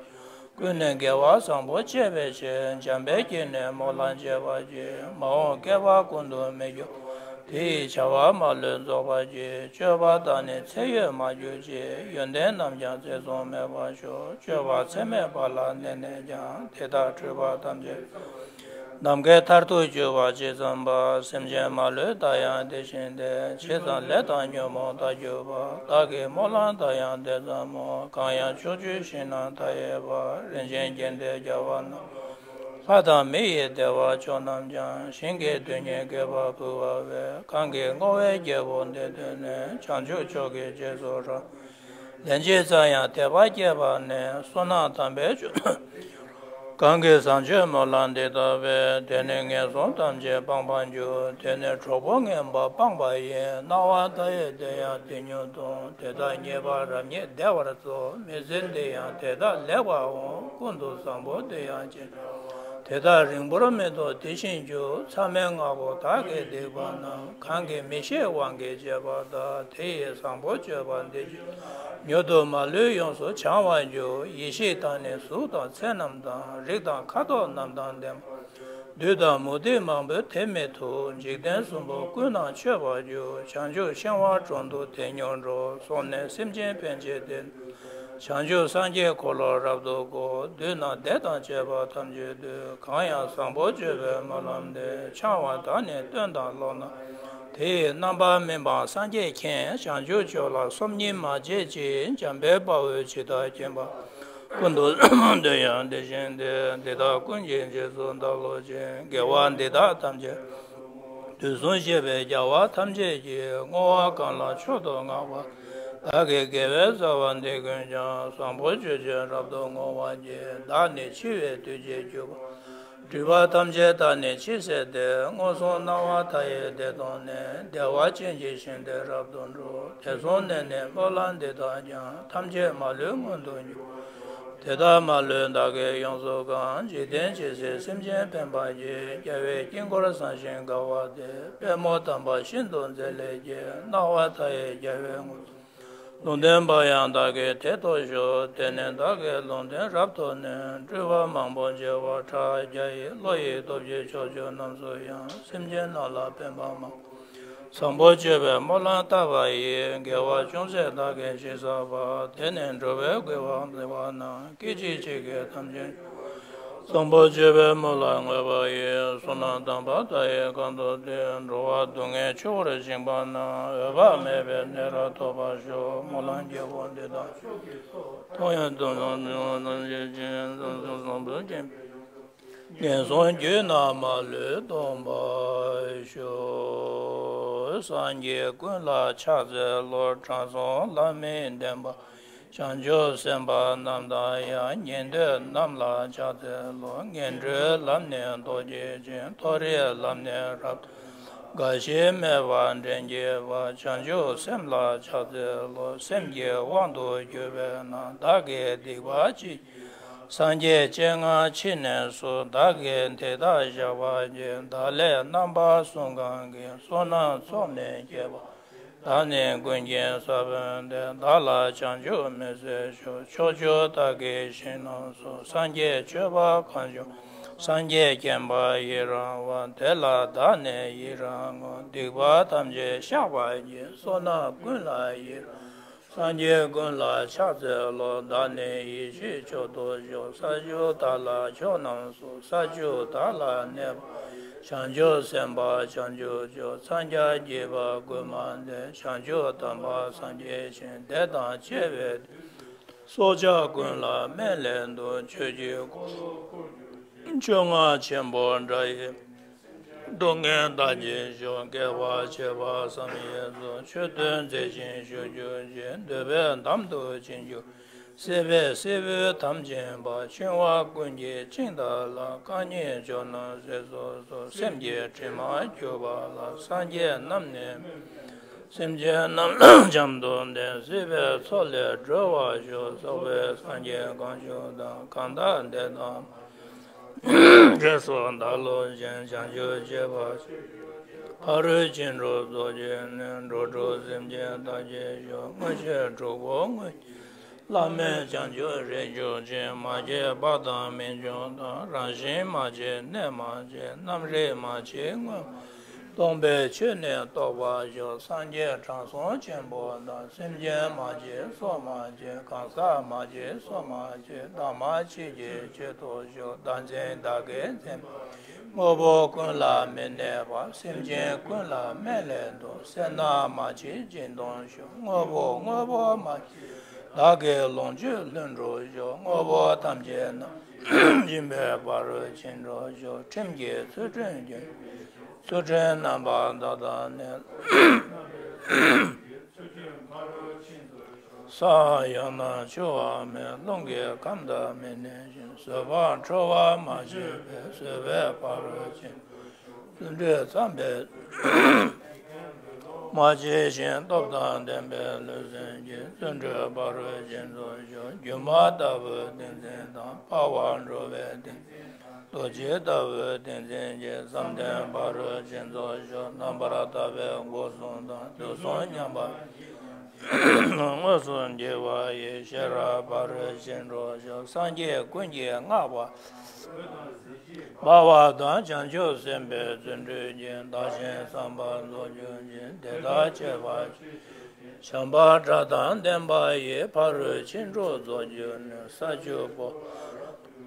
ཀུན་ནས་དགེ་བ་བཟང་པོ་སྤྱད་པའི་ཕྱིར། འཇམ་དཔལ་གྱིས་ནི་སྨོན་ལམ་བྱེད་པར་བགྱི། མ་འོངས་བསྐལ་པ་ཀུན་ཏུ་མི་སྐྱོ། དེ་ཡི་བྱ་བ་མ་ལུས་རྫོགས་པར་བགྱི། སྤྱོད་པ་དག་ནི་ཚེ་ཡོད་མ་གྱུར་ཅིག་ཡོན་ཏན་རྣམས་ཀྱང་ཚེ་གཟུང་མེད་པར་ཤོག་སྤྱོད་པ་ཚད་མེད་པ་ལ་གནས་ནས་ཀྱང་། དེ་དག་འཁྲུལ་པ་ཐམས་ཅད། ནམ་མཁའི་མཐར་ཐུག་གྱུར་པ་ཇི་ཙམ་པ། སེམས་ཅན་མ་ལུས་དག་ཡང་དེ་བཞིན་ཏེ། ཇི་ཙམ་ལས་དང་ཉོན་མོངས་དག་གྱུར་པ། བདག་གི་སྨོན་ལམ་དག་ཡང་དེ་ཙམ་མོ། གང་ཡང་ཕྱོགས་བཅུའི་ཞིང་རྣམས་མཐའ་ཡས་པ། རིན་ཆེན་རྒྱན་ལྡན་རྒྱལ་བ་རྣམས། ལྷ་དང་མི་ཡི་བདེ་བ་མཆོག་རྣམས་ཀྱང་། ཞིང་གི་རྡུལ་སྙེད་བསྐལ་པར་ཕུལ་བ་བས། གང་གིས་བསྔོ་བའི་རྒྱལ་པོ་འདི་ཐོས་ནས། བྱང་ཆུབ་མཆོག་གི་རྗེས་སུ་འབྲང་། ལན་ཅིག་ཙམ་ཡང་དད་པ་སྐྱེས་པ་ནས། བསོད་ནམས་དམ་པའི་ཆོས། གང་གིས་བཟང་སྤྱོད་སྨོན་ལམ་འདི་བཏབ་པས། དེ་ནི་ངན་སོང་ཐམས་ཅད་སྤངས་པར་འགྱུར། དེ་ནི་གྲོགས་པོ་ངན་པ་སྤངས་པ་ཡིན། སྣང་བ་མཐའ་ཡས་དེ་ཡང་དེ་ཉིད་དོ། དེ་དག་རྙེད་པ་རབ་རྙེད་བདེ་བར་རྫོགས། མི་ཚེ་འདི་ཡང་དེ་དག་ལེགས་པར་འོང་། ཀུན་ཏུ་བཟང་པོ་དེ་ཡང་ཅི་འདྲ། དེ་དག་རིང་པོར་མི་ཐོགས་དེ་བཞིན་རྒྱུ། མཚམས་མེད་ལྔ་པོ་བདག་གིས་བསྡིགས་པ་རྣམས། གང་གིས་མི་ཤེས་དབང་གིས་བྱས་པ་དག་དེ་ཡིས་བཟང་པོ་སྤྱོད་པ་འདི་ཕྱིར། མྱུར་དུ་མ་ལུས་ཡོངས་སུ་བྱང་བར་འགྱུར། ཡེ་ཤེས་དང་ནི་གཟུགས་དང་ཚེ་རྣམས་དང་། རིགས་དང་ཁ་དོག་རྣམས་དང་ལྡན་པ། བདུད་དང་མུ་སྟེགས་མང་པོས་དེ་མི་ཐུབ། འཇིག་རྟེན་གསུམ་པོ་ཀུན་ན་མཆོད་པར་འགྱུར། བྱང་ཆུབ་ཤིང་དབང་དྲུང་དུ་དེ་མྱུར་འགྲོ། སོང་ནས་སེམས་ཅན་ཕན་ཕྱིར་དེ། བྱང་ཆུབ་སངས་རྒྱས་འཁོར་ལོ་རབ་ཏུ་བསྐོར། བདུད་རྣམས་སྡེ་དང་བཅས་པ་ཐམས་ཅད་བཏུལ། གང་ཡང་བཟང་པོ་སྤྱོད་པའི་སྨོན་ལམ་འདི། འཆང་བ་དག་ནི་སྟོན་དང་སློབ་རྣམས། དེ་ཡི་རྣམ་པར་སྨིན་པ་སངས་རྒྱས་མཁྱེན། བྱང་ཆུབ་མཆོག་ལ་སོམ་ཉི་མ་བྱེད་ཅིག་འཇམ་དཔལ་དཔའ་བོས་ཇི་ལྟར་མཁྱེན་པ། ཀུན་ཏུ་བསྟན་པ་དེ་ཡང་དེ་བཞིན་ཏེ། འདི་དག་ཀུན་གྱི་རྗེས་སུ་བདག་སློབ་ཅིང་། དགེ་བ་འདི་དག་ཐམས་ཅད་དུས་གསུམ་གཤེགས་པའི་རྒྱལ་བ་ཐམས་ཅད་ཀྱིས། བསྔོ་བ་གང་ལ་མཆོག་ཏུ་བསྔགས་པ། བདག་གི་དགེ་བའི་རྩ་བ་འདི་ཀུན་ཀྱང་། བཟང་པོ་སྤྱོད་ཕྱིར་རབ་ཏུ་བསྔོ་བར་བགྱི། བདག་ནི་འཆི་བའི་དུས་ཀྱི་རྒྱུ་བ། སྒྲིབ་པ་ཐམས་ཅད་དག་ནི་ཕྱིས་ཟད་དེ། མངོན་སུམ་སྣང་བ་མཐའ་ཡས་དེ་མཐོང་ནས། བདེ་བ་ཅན་གྱི་ཞིང་དེར་རབ་ཏུ་འགྲོ། དེར་སོང་ནས་ནི་སྨོན་ལམ་འདི་དག་ཀྱང་། ཐམས་ཅད་མ་ལུས་མངོན་དུ་འགྱུར། དེ་ལྟར་མ་ལུས་བདག་གིས་ཡོངས་སུ་གང་། འཇིག་རྟེན་ཇི་སྲིད་སེམས་ཅན་ཕན་པར་བགྱི། རྒྱལ་བའི་དཀྱིལ་འཁོར་བཟང་ཞིང་དགའ་བ་དེར། པདྨོ་དམ་པ་ཤིན་ཏུ་མཛེས་ལས་སྐྱེས། སྣང་བ་མཐའ་ཡས་རྒྱལ་བའི་ངོ་། ལུང་བསྟན་པ་ཡང་བདག་གིས་དེར་ཐོབ་ཤོག་དེ་ནས་བདག་གིས་ལུང་བསྟན་རབ་ཐོབ་ནས། སྤྲུལ་པ་མང་པོ་བྱེ་བ་ཕྲག་བརྒྱ་ཡིས། བློ་ཡི་སྟོབས་ཀྱིས་ཕྱོགས་བཅུ་རྣམས་སུ་ཡང་། སེམས་ཅན་རྣམས་ལ་ཕན་པ་མང་། བཟང་པོ་སྤྱོད་པའི་སྨོན་ལམ་བཏབ་པ་ཡིས། དགེ་བ་ཅུང་ཟད་བདག་གིས་ཅི་བསགས་པ། དེ་ནི་འགྲོ་བའི་དགེ་བ་འདི་བ་རྣམས། སྐད་ཅིག་གཅིག་གིས་ཐམས་ཅད། བཟང་པོ་སྤྱོད་པའི་སྨོན་ལམ་བསྔོས་པ་ཡིས། བསོད་ནམས་དམ་པ་མཐའ་ཡས་གང་དུ་བསྡུས། འགྲོ་བ་སྡུག་བསྔལ་ཆུ་བོར་བྱིང་བ་རྣམས། འོད་དཔག་མེད་པའི་གནས་རབ་ཐོབ་པར་ཤོག་སྨོན་ལམ་རྒྱལ་པོ་འདི་དག་མཐོང་ཡང་དུ་ལོངས་སྤྱོད་ཅིང་། བཟང་པོ་སྤྱོད་པའི། ངན་སོང་རྒྱུད་རྣམས་མ་ལུས་སྟོངས་པར་ཤོག་སངས་རྒྱས་ཀུན་ལ་ཕྱག་འཚལ་ལོ། དྲང་སྲོང་བླ་མེད་བདེན་པ། བྱང་ཆུབ་སེམས་དཔའ་རྣམས་དང་ཡང་། ཉན་ཐོས་རྣམས་ལ་ཕྱག་འཚལ་ལོ། ངན་འགྲོའི་ལམ་ནི་རྟོགས་བྱེད་ཅིང་། མཐོ་རིས་ལམ་ནི་རབ་ཏུ། རྒ་ཤི་མེད་པ་འདྲེན་བྱེད་པ། བྱང་ཆུབ་སེམས་ལ་ཕྱག་འཚལ་ལོ། སེམས་ཀྱི་དབང་དུ་གྱུར་པའི་རྣམས། བདག་གིས་སྡིག་པ་ཅི་སངས་རྒྱས་སྤྱན་སྔར་ཕྱི་ནས་སུ། བདག་གིས་དེ་དག་བཤགས་པར་བགྱི། བདག་ལས་རྣམ་པ་གསུམ་གང་གིས། བསོད་ནམས་ཚོགས་ནི་བསྐྱེད་པ། བདག་ནི་ཀུན་གྱི་ས་བོན་ཏེ། བདག་ལ་བྱང་ཆུབ་མི་བཟད་ཤོག་ཕྱོགས་བཅུ་དག་གི་ཞིང་རྣམས་སུ། སངས་རྒྱས་སྤྱོད་པ་གང་བྱུང་། སངས་རྒྱས་མཁྱེན་པ་ཡི་རང་བ། དེ་ལ་བདག་ནི་ཡི་རང་ངོ་། སྡིག་པ་ཐམས་ཅད་བཤགས་པར་བགྱི། བསོད་ནམས་ཀུན་ལ་ཡི་རང་། སངས་རྒྱས་ཀུན་ལ་ཕྱག་འཚལ་ལོ། བདག་ནི་ཡེ་ཤེས་མཆོག་ཏུ་བཞུགས། ས་བཅུ་དག་ལ་ཕྱོགས་རྣམས་སུ། ས་བཅུ་དག་ལ་གནས་པ། བྱང་ཆུབ་སེམས་དཔའ་བྱང་ཆུབ་མཆོག་སངས་རྒྱས་བསྐྱེད་པ་ཀུན་མ་འདས། བྱང་ཆུབ་དམ་པ་སངས་རྒྱས་ཞིང་། དེ་དང་བཅས་པའི་སྲོག་ཆགས་ཀུན་ལ་སྨན་སླད་དུ། ཆོས་ཀྱི་འཁོར་ལོ་བསྐོར་གྱུར་ཅིག་ཆོས་རྔ་ཆེན་པོ་སྒྲ་ཡིས། སྡུག་བསྔལ་དག་ཅིང་སྐྱོབ། དགེ་བ་བྱེད་པ་བསམ་ཡས་སུ། མཆོད་རྟེན་མཛེས་ཤིང་བཞུགས་གྱུར་ཅིག་འདོད་པའི་འདམ་དུ་ཕྱིན་གྱུར། སྲིད་པའི་སྲད་བུའི་འདམ་ཆེན་པ། འཆིང་བ་ཀུན་གྱི་འཆིང་ཐག་ལ། རྐང་གཉིས་ཕྱོགས་རྣམས་བསྲེགས་སོ་སོར། སེམས་ཀྱི་དྲི་མ་གྱུར་པ་ལ། སངས་རྒྱས་རྣམས་ནི་སེམས་ཅན་རྣམས་ལ་འཇམ་དུ་བསྟན། སྲིད་པའི་མཚོ་ལས་སྒྲོལ་བར་ཤོག་སོགས་པའི་སངས་རྒྱས་གང་བྱུང་དང་། གང་དག་འདི་དང་འདྲེས་སུ་བདག་སློབ་ཅིང་། བྱང་ཆུབ་སྤྱོད་པ་ཕ་རོལ་ཕྱིན་དྲུག་རྫོགས་བྱེད་ནི། འགྲོ་དྲུག་སེམས་ཅན་དག་བྱེད་ཤོག་མངོན་ཤེས་དྲུག་པོ་མངོན། བླ་མེད་བྱང་ཆུབ་རིགས་གཅིག་ཅན། མ་སྐྱེས་པ་དང་མི་འབྱུང་དང་། རང་བཞིན་མ་སྐྱེས་གནས་མ་སྐྱེས། རྣམ་རིག་མ་སྐྱེས་སྔོན་མ། སྟོང་པའི་ཆོས་ནི་རྟོགས་པར་ཤོག་སངས་རྒྱས་དྲང་སྲོང་ཆེན་པོ་དང་། སེམས་ཅན་མ་སྐྱེས་སྲོག་མ་སྐྱེས། གང་ཟག་མ་སྐྱེས་སྲོག་མ་སྐྱེས། བདག་མ་སྐྱེས་ཀྱི་ཆོས་རྟོགས་ཤོག་བདག་འཛིན་བདག་གིར་འཛིན་པ། དངོས་པོ་ཀུན་ལ་མི་གནས་པ། སེམས་ཅན་ཀུན་ལ་སྨན་སླད་དུ། སེར་སྣ་མ་མཆིས་སྦྱིན་གཏོང་ཤོག་དངོས་པོ་དངོས་པོ་མ་མཆིས། བདག་གི་ལོངས་སྤྱོད་ལྷུན་གྲུབ་ཤོག་དངོས་པོ་ཐམས་ཅད་རྣམས་སྦྱིན་པའི་ཕ་རོལ་ཕྱིན་དྲུག་ཤོག་ཁྲིམས་ཀྱི་ཚུལ་ཁྲིམས་ཀྱི། ཚུལ་ཁྲིམས་རྣམ་པར་དག་དང་ནི། ས་ཡང་ན་ཆུ་བ་མེད། རླུང་གི་ཁམས་དག་མི་གནས་ཤིང་། བཟོད་པ་ཁྲོ་བ་མ་མཆིས་པས། བཟོད་པའི་ཕ་རོལ་ཕྱིན། བརྩོན་འགྲུས་བརྩམས་པས། མ་མཆིས་ཤིང་། སྟོབས་དང་ལྡན་པའི་ལུས་སེམས་ཀྱི། བརྩོན་འགྲུས་ཕ་རོལ་ཕྱིན་དུ་ཤོག་སྒྱུ་མ་ལྟ་བུའི་ཏིང་འཛིན་དང་། འཕགས་པ་འགྲོ་བའི་ཏིང་འཛིན་དང་། རྡོ་རྗེ་ལྟ་བུའི་ཏིང་འཛིན་གྱིས། བསམ་གཏན་ཕ་རོལ་ཕྱིན་རྫོགས་ཤོག། རྣམ་པར་ཐར་པའི་སྒོ་གསུམ་དང་། དུས་གསུམ་མཉམ་པར་དངོས་སུ་འགྱུར་བ་ཡི། ཤེས་རབ་ཕ་རོལ་ཕྱིན་འགྲུབ་ཤོག། སངས་རྒྱས་ཀུན་གྱིས་བསྔགས་པ་འབར་བ་དང་། བྱང་ཆུབ་སེམས་དཔའི་བརྩོན་འགྲུས་ཀྱིས། བདག་གཞན་བསམ་པ་རྫོགས་གྱུར་ཅིག། དེ་དག་སྤྱོད་པ་བྱམས་པ་དགྲ་དང་ལྡན་པ་ཡི། ཕ་རོལ་ཕྱིན་དྲུག་རྫོགས་གྱུར་ནས། ས་བཅུ་པོ་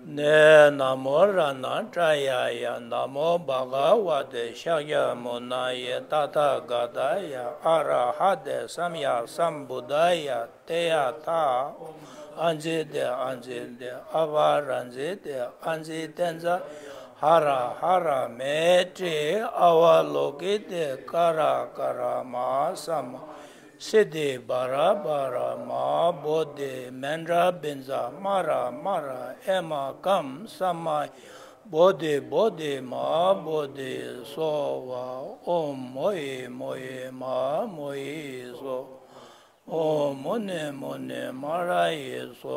ནས། ན་མོ་རཏྣ་ཏྲ་ཡ་ཡ། ན་མོ་བྷ་ག་ཝ་ཏེ་ཤཱཀྱ་མུ་ན་ཡེ། ཏ་ཐཱ་ག་ཏཱ་ཡ། ཨ་ར་ཧ་ཏེ་སམ་ཡ་སམ་བུ་དཱ་ཡ། ཏེ་ཡ་ཐཱ། ཨ་ཛི་ཏེ་ཨ་ཛི་ཏེ། ཨ་བ་ར་ཛི་ཏེ། ཨ་ཛི་ཏེ་ཛ། ཧ་ར་ཧ་ར་མེ་ཏྲི། ཨ་བ་ལོ་ཀི་ཏེ། ཀ་ར་ཀ་ར་མ་ས་མ། སི་ཏི་བ་ར་བ་ར་མ་བོ་དྷི། མནྡྲ་བྷིཛ་མ་ར་མ་ར། ཨེ་མ་ཀམ་ས་མ་བོ་དྷི་བོ་དྷི་མ་བོ་དྷི་སྭ་ཧཱ། ཨོཾ་མོ་ཧེ་མོ་ཧེ་མ་མོ་ཧེ་སྭ་ཧཱ། ཨོཾ་མུ་ནེ་མུ་ནེ་མ་ར་ཧེ་སྭ་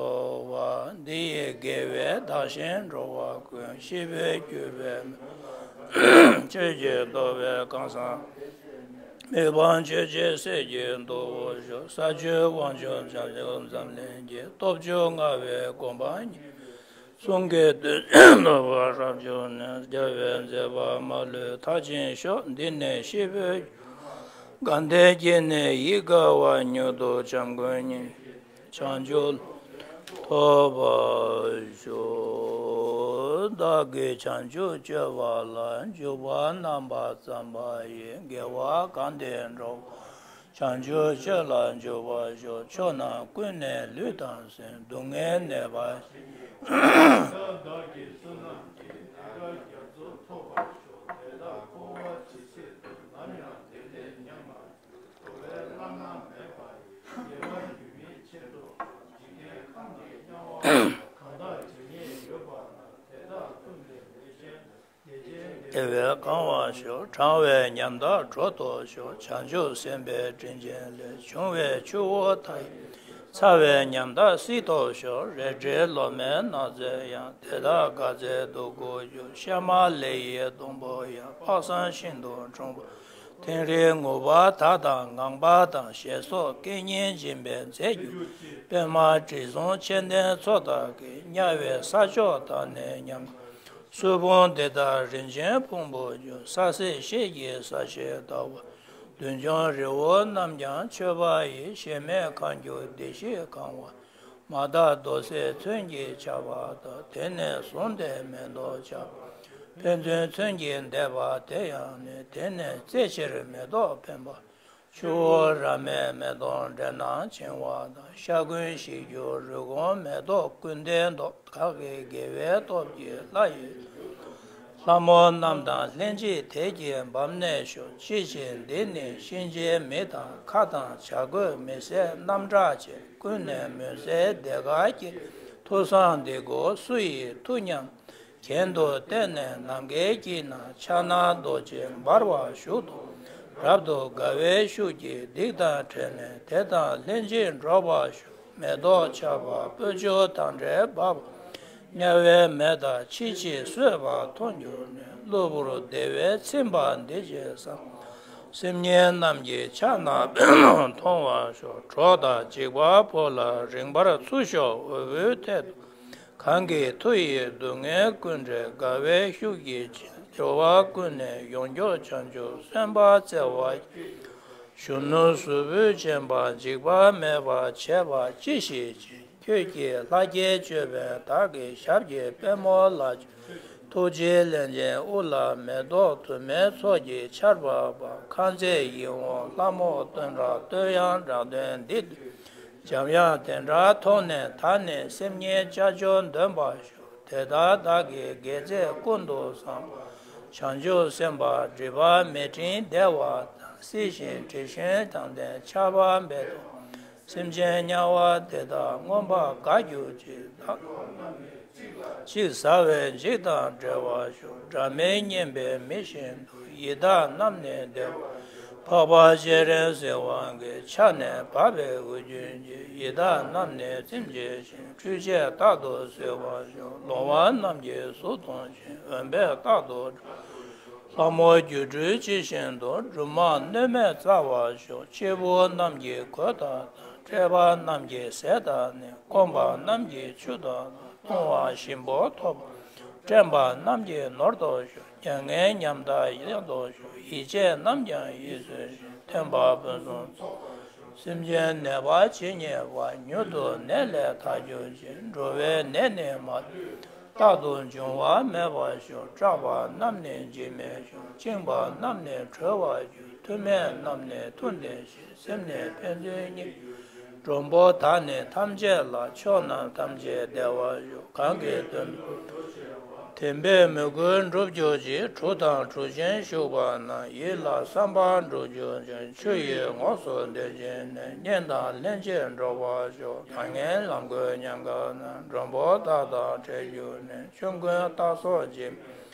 ཧཱ། འདི་ཡི་དགེ་བས་བདག་གཞན་འགྲོ་བ་ཀུན། སྐྱིད་པོས་གྱུར་པའི་མི་ཆོས་ཀྱི་རྟོགས་པའི་ཁང་བཟང་། མི་ཕམ་ཆོས་ཀྱི་སྲས་ཀྱི་ཐུ་བོ་ཤོག། ས་བཅུའི་དབང་ཕྱུག་བྱང་ཆུབ་འཛམ་གླིང་གི། སྟོབས་བཅུ་མངའ་བའི་གོ་འཕང་ཉིད། གསུང་གི་བདུད་རྩི་འཐུལ་བ་རབ་བྱུང་ནས། རྒྱལ་བའི་མཛད་པ་མ་ལུས་མཐར་ཕྱིན་ཤོག། འདི་ནས་སྐྱིད་པོས་གྱུར་པ། དགའ་ལྡན་སྐྱེས་ནས་ཡིད་དགའ་བ། མྱུར་དུ་བྱམས་མགོན་ཉིད་བྱང་ཆུབ་ཐོབ་པར་ཤོག། བདག་གིས་བྱང་ཆུབ་སྤྱོད་པ་ལ། འཇུག་པ་རྣམ་པར་བརྩམས་པ་ཡི། དགེ་བ་གང་དེ་འགྲོ་བ། བྱང་ཆུབ་སྤྱོད་ལ་འཇུག་པར་ཤོག། ཕྱོགས་རྣམས་ཀུན་ནས་ལུས་དང་སེམས། སྡུག་བསྔལ་ནད་པ། བདེ་བས་གང་བར་ཤོག། གྲང་བའི་ཉམ་ཐག་དྲོ་ཐོབ་ཤོག། བྱང་ཆུབ་སེམས་དཔའི་དྲིན་ཅན་ལས། བྱུང་བའི་ཆུ་བོ་མཐའ་ཡས། ཚ་བའི་ཉམ་ཐག་བསིལ་ཐོབ་ཤོག། རལ་གྲིའི་ལོ་མའི་ནགས་ཚལ་ཡང་། དེ་དག་དགའ་ཚལ་དུ་བཀོད་གྱུར། ཤལ་མ་ལེ་ཡི་སྡོང་པོ་ཡང་། དཔག་བསམ་ཤིན་ཏུ་འཁྲུངས་པ། མཐིང་རིས་ངུ་བ་དག་དང་ངང་པ་དང་། ཞེས་སོགས་སྐད་སྙན་འབྱིན་པའི་མཛེས་སྡུག་པདྨ་དྲི་བསུང་ཅན་ལྡན་མཚོ་དག་གིས། དམྱལ་བའི་ས་ཕྱོགས་དག་ནས་ཉམས། སུན་འབུམ་འདི་དག་རིན་ཆེན་ཕུང་པོར་གྱུར། ས་སྲིད་ཞི་བགྱིས་ས་གཞི་བདག་པོ། བདུད་འཇོམས་རི་བོ་རྣམས་ཀྱང་མཆོད་པ་ཡི། གཞལ་མེད་ཁང་བརྒྱུད་བདེ་གཤེགས་ཁང་བ། མ་དག་རྡོ་རྩེགས་ཚོན་གྱིས་ཕྱག་པ་དག། དེ་ནས་བཟུང་སྟེ་མེ་ཏོག་ཆར་པ། ཕན་ཚུན་ཚོན་གྱིས་འདེབས་པ་དེ་ཡང་ནི། དེ་ནས་རྩེ་ཕྱིར་མེ་ཏོག་འཕེན་པ། ཆུ་བོ་རབ་མའི་མེ་ཏོག་འདྲེས་ནས་བྱིང་བ་དང་། ཤ་འཁོན་ཞི་རྒྱུ་རུས་གོང་མེ་ཏོག་ཀུན་ལྡན་མདོག། བདག་གི་དགེ་བའི་སྟོབས་ཀྱིས་ལྷ་ཡི། ལྷ་མོ་རྣམས་དང་ལྷན་ཅིག་དལ་གྱིས་བབས་ནས་ཤོག། ཅི་ཕྱིར་འདི་ནི་གཤིན་རྗེའི་མི་དང་། ཁྭ་དང་བྱ་རྒོད་མི་བཟད་རྣམས་སྐྲག་བྱེད། ཀུན་ནས་མུན་སེལ་བདེ་དགའ་སྐྱེ། ཐུགས་བསམ་འདི་ཀོ་སུ་ཡིས་ཐུགས་མཉམ། གྱེན་དུ་བལྟས་ནས་ནམ་མཁའི་དཀྱིལ་ན། ཕྱག་ན་རྡོ་རྗེ་འབར་བ་བཞུགས་སྟོབས། རབ་ཏུ་དགའ་བའི་ཤུགས་ཀྱིས། སྡིག་དང་བྲལ་ནས་དེ་དང་ལྷན་ཅིག་འགྲོགས་པར་ཤོག། མེ་ཏོག་ཆར་པ་སྤོས་ཆུ་དང་འདྲེས་འབབ་པ། དམྱལ་བའི་མེ་དག་ཅི་མཆིས་གསོད་པར་མཐོང་གྱུར་ནས། གློ་བུར་བདེ་བས་ཚིམ་པ་འདི་ཅི་བསམ། སེམས་ཉིད་རྣམས་ཀྱི་ཕྱག་ན་པདྨོ་མཐོང་བར་ཤོག། གྲོགས་དང་འཇིགས་པ་པོ་ལ་རིངས་པར་ཚུར་ཤོག། འོད་ཕུང་ཐད་དུ་གང་གི་མཐུ་ཡིས་སྡུག་བསྔལ་ཀུན་བྲལ་དགའ་བའི་ཤུགས་ཀྱིས་བྱིན། འགྲོ་བ་ཀུན་ནས་ཡོངས་སྐྱོབ་བྱང་ཆུབ་སེམས་དཔའ་བརྩེ་བ་ཡིས། གཞོན་ནུ་གཟུགས་པོ་ཅན་པ་འཇིགས་པ་མེད་པར་བྱེད་པ་ཅི་ཞིག་བགྱི། ཁྱོད་ཀྱིས་ལྷ་སྐྱེས་སྤྱོད་པའི་བདག་གི་ཞབས་ཀྱི་པདྨོ་ལ། ཐུགས་རྗེའི་ལན་ཅན་དབུ་ལ་མེ་ཏོག་དུ་མའི་ཚོགས་ཀྱི་ཆར་འབབ་པ། ཁ་འཛིན་ཡིད་འོང་ལྷ་མོ་བསྟོད་འགྲོ་བསྟོད་དབྱངས་སྒྲ་དོན་འདི། འཇམ་དབྱངས་དེ་འདྲ་མཐོང་ནས་ད་ནི་སེམས་ཉིད་ཅ་ཅོ་འདོན་པར་ཞུ། དེ་ལྟར་བདག་གི་དགེ་རྩས་ཀུན་ཏུ་བཟང་། བྱང་ཆུབ་སེམས་དཔའ་སྒྲིབ་པ་མེད་སྤྲིན་བདེ་བ་དང་། བསིལ་ཞིང་དྲི་བཞོན་དང་ལྡན་ཆར་པ་འབེབས་སོ། སེམས་ཅན་དམྱལ་བ་དེ་དག་མངོན་པར་དགའ་གྱུར་ཅིག། བདག་གཅིག་ཟ་བས་འཇིགས་དང་བྲལ་བར་ཤོག། སྒྲ་མི་སྙན་པའི་མི་བཞིན་དུ། ཡི་དྭགས་རྣམས་ནི་བདེ་བར། འཕགས་པ་སྤྱན་རས་གཟིགས་དབང་གི་ཕྱག་ནས་བབས་པའི་དབུ་རྒྱུད་ཀྱི་ཡི་དྭགས་རྣམས་ནི་ཚིམ་བྱས་ཤིང་འཁྲུལ་བྱེད་རྟག་ཏུ་གཟིར་བར་ཤོག་ལོང་བ་རྣམས་ཀྱི་གཟུགས་མཐོང་ཞིང་འོན་པས་རྟག་ཏུ་ལྷ་མོ་སྒྱུ་འཕྲུལ་ཇི་བཞིན་དུ། སྦྲུམ་མ་གནོད་མེད་སྩལ་བར་ཤོག་སྐྱེ་བོ་རྣམས་ཀྱི་གོས་དག་དང་། བཀྲེས་པ་རྣམས་ཀྱི་ཟས་དག་ནི། སྐོམ་པ་རྣམས་ཀྱི་ཆུ་དག་དང་། བཏུང་བ་ཞིམ་པོ་ཐོབ། བཀྲེན་པ་རྣམས་ཀྱི་ནོར་དུ་ཤོག་མྱ་ངན་ཉམས་དག་ཡེ་དུ་ཤོག་ཡིད་ཆེས་རྣམས་ཀྱང་ཡིད་སོས་ཤིང་། ཐོས་པ་ཕུན་སུམ་ཚོགས། སེམས་ཅན་ནད་པ་ཇི་སྙེད་པ། མྱུར་དུ་ནད་ལས་ཐར་གྱུར་ཅིག་འགྲོ་བའི་ནད་ནི་མ་རྟག་ཏུ་འབྱུང་བ་མེད་པར་ཤོག་སྐྲག་པ་རྣམས་ནི་འཇིགས་མེད་ཤོག་བཅིངས་པ་རྣམས་ནི་གྲོལ་བར་ཤོག་མཐུ་མེད་རྣམས་ནི་མཐུ་ལྡན་ཤོག་སེམས་ནི་ཕན་ཚུན་གཉིས། མགྲོན་པོ་དག་ནི་ཐམས་ཅད་ལ། ཕྱོགས་རྣམས་ཐམས་ཅད་བདེ་བར་ཤོག་གང་གིས་དོན་དམ་པའི་མོས་གུས་འགྲུབ་གྱུར་ཅིག་གྲུ་དང་གྲུ་ཆེན་བཞུགས་པ་ན། ཡིད་ལ་བསམ་པ་འགྲུབ་གྱུར་ཅིག་ཆུ་ཡི་ངོགས་སུ་བསྡད་ཕྱིན་ནས། གཉེན་དང་ལྷན་ཅིག་འགྲོགས་པར་ཤོག་ད་ངན་ལམ་གྱི་ཉེན་ཁ་ན། མགྲོན་པོ་དག་དང་འཕྲད་གྱུར་ནས། ཆོམ་རྐུན་སྟག་སོགས་ཀྱིས།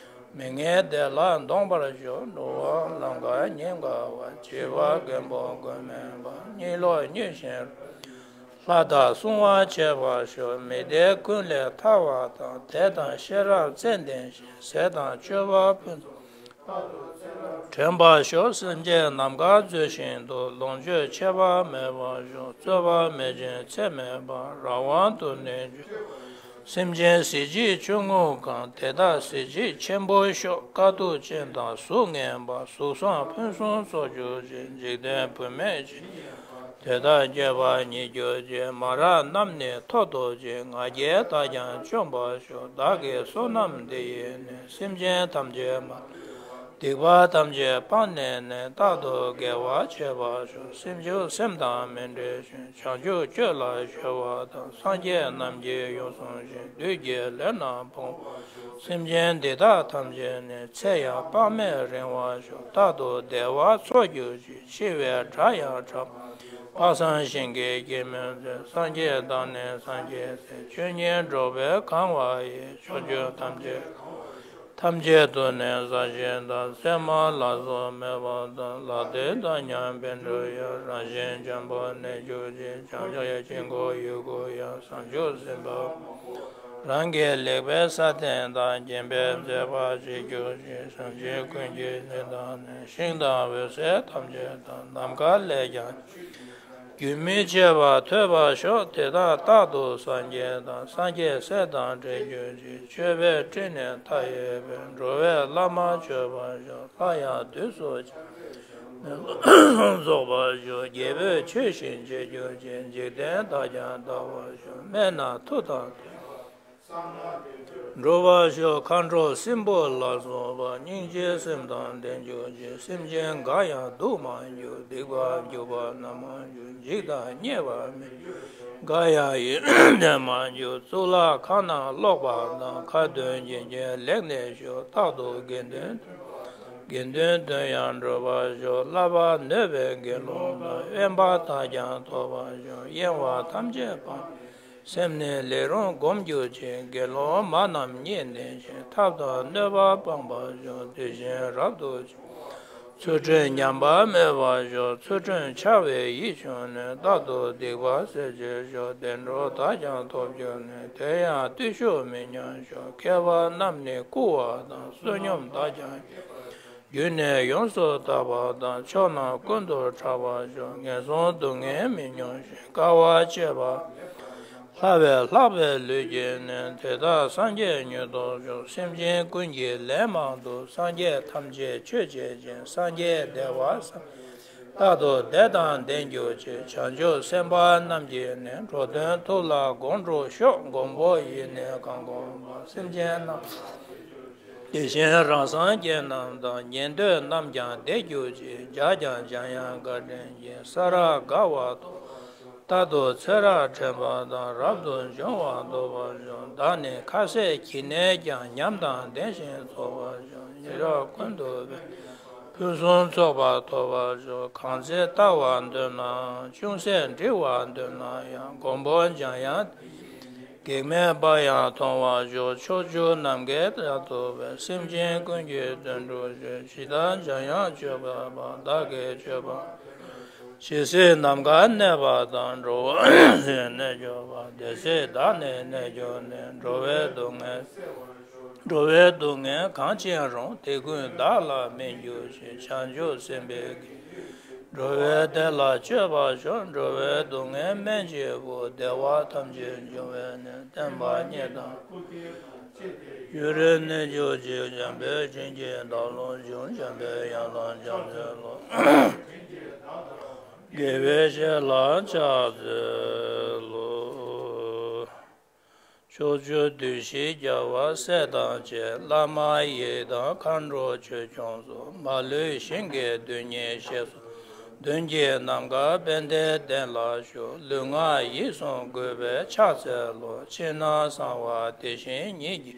མི་ངན་བདེ་ལ་འདོང་བར་ཤོག་འགྲོ་བ་ལམ་ཁ་ཉེན་ཁ་བ། བྱིས་པ་རྒན་པོ་མགོན་མེད་པ། གཉིད་ལོག་མྱོས་ཤིང་། ལྷ་དང་སྲུང་བ་བྱེད་པར་ཤོག་མི་བདེ་ཀུན་ལས་ཐར་བ་དང་། དད་དང་ཤེས་རབ་ཙན་དན་ཞིང་། ཟས་དང་སྤྱོད་པ་ཕུན་སུམ་དྲན་པར་ཤོག་སེམས་ཅན་ནམ་མཁའ་མཛོད་བཞིན་དུ། ལོངས་སྤྱོད་ཆད་པ་མེད་པར་ཤོག་རྩོད་པ་མེད་ཅིང་ཚད་མེད་པ། རང་དབང་དུ་ནི་འགྱུར། སེམས་ཅན་གཟི་བརྗིད་ཆུང་ངུ་གང་། དེ་དག་གཟི་བརྗིད་ཆེན་པོར་ཤོག་དཀའ་སྡུག་ཅན་དང་གཟུགས་ངན་པ། གཟུགས་བཟང་ཕུན་སུམ་ཚོགས་གྱུར་ཅིག་འཇིག་རྟེན་བུད་མེད་ཅི་ཡང་དེ་དག་སྐྱེ་བ་ཉིད་གྱུར་ཅིག་མ་རག་རྣམས་ནི་མཐོ་ཐོབ་ཅིག་ང་རྒྱལ་དག་ཀྱང་བཅོམ་པར་ཤོག་བདག་གི་བསོད་ནམས་འདི་ཡིས་ནི། སེམས་ཅན་ཐམས་ཅད་མ་སྡིག་པ་ཐམས་ཅད་སྤངས་ནས་ནི། རྟག་ཏུ་དགེ་བ་བྱེད་པར་ཤོག་སེམས་ཅན་སེམས་དང་མི་འབྲལ་ཞིང་། བྱང་ཆུབ་སྤྱོད་ལ་གཞོལ་བ་དང་། སངས་རྒྱས་རྣམས་ཀྱིས་ཡོངས་བཟུང་ཞིང་། བདུད་ཀྱི་ལས་རྣམས་སྤོང་བ། སེམས་ཅན་འདི་དག་ཐམས་ཅད་ནི། ཚེ་ཡང་དཔག་མེད་རིང་བར་ཤོག་རྟག་ཏུ་བདེ་བ་འཚོ་གྱུར་ཅིག་འཆི་བའི་སྒྲ་ཡང་གྲགས། དཔག་བསམ་ཤིང་གི་སྐྱེད་མོས་ཚལ། སངས་རྒྱས་དང་ནི་སངས་རྒྱས་སྲས། ཆོས་ཉིད་འགྲོ་བས་གང་བ་ཡི། ཕྱོགས་བཅུ་ཐམས་ཅད། ཐམས་ཅད་དུ་ནི་གཟར་ཞིང་དག་ཚད་མ་ལ་སོགས་མེད་པ་དང་། ལག་མཐིལ་དང་མཉམ་པའི་འགྲོ་ཡང་། རང་བཞིན་འཇམ་པོར་གནས་གྱུར་ཅིག་བྱང་ཆུབ་ཀྱི་དཀྱིལ་འཁོར་ཡུལ་ཀུན་ཡང་། བྱང་ཆུབ་སེམས་དཔའ་རང་གི་ལེགས་པའི་ས་སྟེང་དང་། བརྒྱན་པའི་མཛེས་པ་ཅི་གྱུར་ཅིག་བྱང་ཆུབ་ཀུན་གྱི་ནི་དང་ནི། ཤིང་དང་འོད་ཟེར་ཐམས་ཅད་དང་། ནམ་མཁའ་ལས་ཀྱང་རྒྱུན་མི་ཆད་པར་ཐོབ་པར་ཤོག་དེ་དག་རྟག་ཏུ་སངས་རྒྱས་དང་། སངས་རྒྱས་སྲས་དང་འཕྲད་གྱུར་ཅིག་མཆོད་པའི་སྤྲིན་ནི་མཐའ་ཡས་པས། འགྲོ་བའི་བླ་མ་མཆོད་པར་ཤོག་ལྷ་ཡང་དུས་སུ་རྫོགས་པར་ཤོག་རྒྱལ་པོས་ཆོས་བཞིན་བྱེད་གྱུར་ཅིག་འཇིག་རྟེན་དག་ཀྱང་དག་པར་ཤོག་སྨན་སྣ་མཐུ་དང་འགྲུབ་པར་ཤོག་མཁའ་འགྲོ་སྲིན་པོ་ལ་སོགས་པ། སྙིང་རྗེའི་སེམས་དང་ལྡན་གྱུར་ཅིག་སེམས་ཅན་འགའ་ཡང་སྡུག་མ་གྱུར། སྡིག་པ་འཇུག་པ་ན་མ་གྱུར། འཇིགས་དང་བརྙས་པ་མེད། འགའ་ཡང་ཡིད་བརྟན་མ་གྱུར། གཙུག་ལག་ཁང་ནང་ཀློག་པ་དང་། ཁ་ཏོན་བྱིན་གྱིས་ལེགས་གནས་ཤོག་རྟག་ཏུ་དགེ་འདུན་དགེ་འདུན་དོན་ཡང་འགྲུབ་པར་ཤོག་བསླབ་པ་ནོད་པའི་དགེ་སློང་དང་། དབེན་པ་དག་ཀྱང་ཐོབ་པར་ཤོག་གཡེང་བ་ཐམས་ཅད་སྤངས། སེམས་ནི་ལེགས་རུང་སྒོམ་གྱུར་ཅིག་དགེ་སློང་མ་རྣམས་སྙིང་ལྡན་ཞིང་། ཐབས་དང་གནོད་པ་སྤངས་པར་ཤོག་དེ་བཞིན་རབ་ཏུ་ཕྱུག་ཚུལ་ཁྲིམས་ཉམས་པ་མེད་པར་ཤོག་ཚུལ་ཁྲིམས་འཆལ་བའི་ཡིད་བྱུང་ནས། རྟག་ཏུ་སྡིག་པ་སེལ་བྱེད་ཤོག་བདེ་འགྲོ་དག་ཀྱང་ཐོབ་གྱུར་ནས། དེ་ཡང་བརྟུལ་ཞུགས་མི་ཉམས་ཤོག་མཁས་པ་རྣམས་ནི་བཀུར་བ་དང་། བསོད་སྙོམས་དག་ཀྱང་བརྒྱུད་ནས་ཡོངས་སུ་དག་པ་དང་། ཕྱོགས་རྣམས་ཀུན་ཏུ་གྲགས་པར་ཤོག་ངན་སོང་སྡུག་བསྔལ་མི་མྱོང་ཞིང་། དཀའ་བ་སྤྱད་པ་ལྷ་བས་ལྷག་པའི་ལུས་ཀྱིས་ནི། དེ་དག་སངས་རྒྱས་མྱུར་ཐོབ་ཤོག་སེམས་ཅན་ཀུན་གྱིས་ལན་མང་དུ། སངས་རྒྱས་ཐམས་ཅད་མཆོད་བྱེད་ཅིང་། སངས་རྒྱས་བདེ་བ་བསམ། རྟག་ཏུ་བདེ་དང་ལྡན་གྱུར་ཅིག་བྱང་ཆུབ་སེམས་དཔའ་རྣམས་ཀྱིས་ནི། འགྲོ་དོན་ཐུབ་ལ་དགོངས་འགྲུབ་ཤོག་མགོན་པོ་ཡིས་ནི་གང་བསྒོམས་པ། སེམས་ཅན་རྣམས་དེ་བཞིན་རང་སངས་རྒྱས་རྣམས་དང་། ཉན་ཐོས་རྣམས་ཀྱང་བདེ་གྱུར་ཅིག །བྱ་ཀྱང་འཇམ་དབྱངས་དགའ་སྤྲིན་གྱི། ས་ར་དགའ་བ་ཐོབ། རྟག་ཏུ་ཚེ་རབས་དྲན་པ་དང་། རབ་ཏུ་འབྱུང་བ་ཐོབ་པར་ཤོག །བདག་ནི་ཁ་ཟས་ཀྱི་ནས་ཀྱང་། ཉམས་དང་ལྡན་ཞིང་རྫོགས་པར་ཤོག །ཡི་རབས་ཀུན་ཏུ་སྤེལ། ཕུན་སུམ་ཚོགས་པ་ཐོབ་པར་ཤོག །གང་ཚེ་བལྟ་བར་འདོད་ན། ཅུང་ཟད་འདྲི་བར་འདོད་ན་ཡང་། མགོན་པོ་འཇམ་དབྱངས། གེགས་མེད་པ་ཡང་མཐོང་བར་ཤོག། ཕྱོགས་བཅུ་ནམ་མཁའི་མཐས་གཏུགས་པའི། སེམས་ཅན་ཀུན་གྱི་དོན་སྒྲུབ་ཕྱིར། ཇི་ལྟར་འཇམ་དབྱངས་སྤྱོད་པ་པོ། བདག་གིས་སྤྱོད་པ་ཇི་སྲིད་ནམ་མཁའ་གནས་པ་དང་། འགྲོ་བ་སུ་ཡིས་གནས་གྱུར་པ། དེ་སྲིད་བདག་ནི་གནས་གྱུར་ནས། འགྲོ་བའི་སྡུག་བསྔལ་འགྲོ་བའི་སྡུག་བསྔལ་གང་ཅི་རུང་། དེ་ཀུན་བདག་ལ་སྨན་གྱུར་ཅིག། བྱང་ཆུབ་སེམས་དཔའི་གེགས་འགྲོ་བའི་སྡུག་བསྔལ་མེད་པར་ཤོག། འགྲོ་བའི་སྡུག་བསྔལ་མེད་ཅིག་པུ། བདེ་བ་ཐམས་ཅད་འབྱུང་བའི་གནས། བསྟན་པ་རྙེད་དང་ཡུན་རིང་གནས་གྱུར་ཅིག། འཇམ་དཔལ་བྱིན་གྱིས་བདག་སློབ་ཅིང་། འཇམ་དཔལ་ཡང་དག་བྱང་སེམས་ལ། དགེ་བའི་བཤེས་ལ་ཕྱག་འཚལ་ལོ། ཕྱོགས་བཅུའི་བདུད་བཞི་རྒྱལ་བ་སྲས་དང་བཅས། བླ་མ་ཡི་དམ་མཁའ་འགྲོ་ཆོས་སྐྱོང་སོགས། མ་ལུས་ཞིང་གི་རྡུལ་སྙེད་བཞེས་སུ། མདུན་གྱི་ནམ་མཁའ་དཔལ་ལྡན་གདན་ལ་བཞུགས། ལུས་ངག་ཡིད་གསུམ་གུས་པས་ཕྱག་འཚལ་ལོ། ཕྱི་ནང་གསང་བ་དེ་བཞིན་ཉིད་ཀྱི།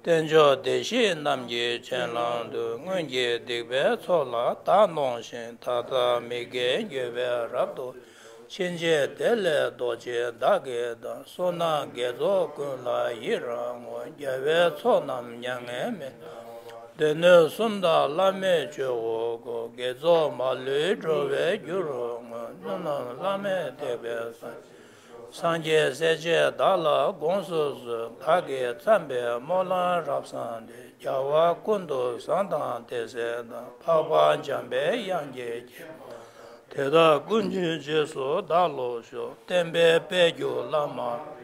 རྟེན་མཆོག་བདེ་གཤེགས་རྣམས་ཀྱི་སྤྱན་ལམ་དུ། སྔོན་གྱི་སྡིག་པའི་ཚོགས་ལ་བདག་གནོང་ཞིང་། ད་ལྟ་མི་དགེ་འགྱུར་བས་རབ་ཏུ། ཕྱིན་ཆད་དེ་ལས་ལྡོག་ཕྱིར་བདག་གིས་བདག། བསོད་ནམས་དགེ་ཚོགས་ཀུན་ལ་ཡི་རང་ངོ་། རྒྱལ་བའི་ཚོགས་རྣམས་མྱ་ངན་མེད། སྡེ་སྣོད་གསུམ་དང་བླ་མེད་ཆོས་འཁོར་བསྐོར། དགེ་ཚོགས་མ་ལུས་འགྲོ་བའི་རྒྱུར་ངོ་། བསོད་ནམས་བླ་མེད་ཐེག་པའི་ས། སངས་རྒྱས་སྲས་བཅས་བདག་ལ་དགོངས་སུ་གསོལ། བདག་གིས་བརྩམས་པའི་སྨོན་ལམ་རབ་གསང་སྟེ། རྒྱལ་བ་ཀུན་ཏུ་བཟང་དང་དེ་སྲས་དང་། འཕགས་པ་འཇམ་དཔལ་དབྱངས་ཀྱི་རྗེས་དེ་དག་ཀུན་གྱི་རྗེས་སུ་བདག་སློབ་ཤོག། བསྟན་པའི་དཔལ་གྱུར་བླ་མ།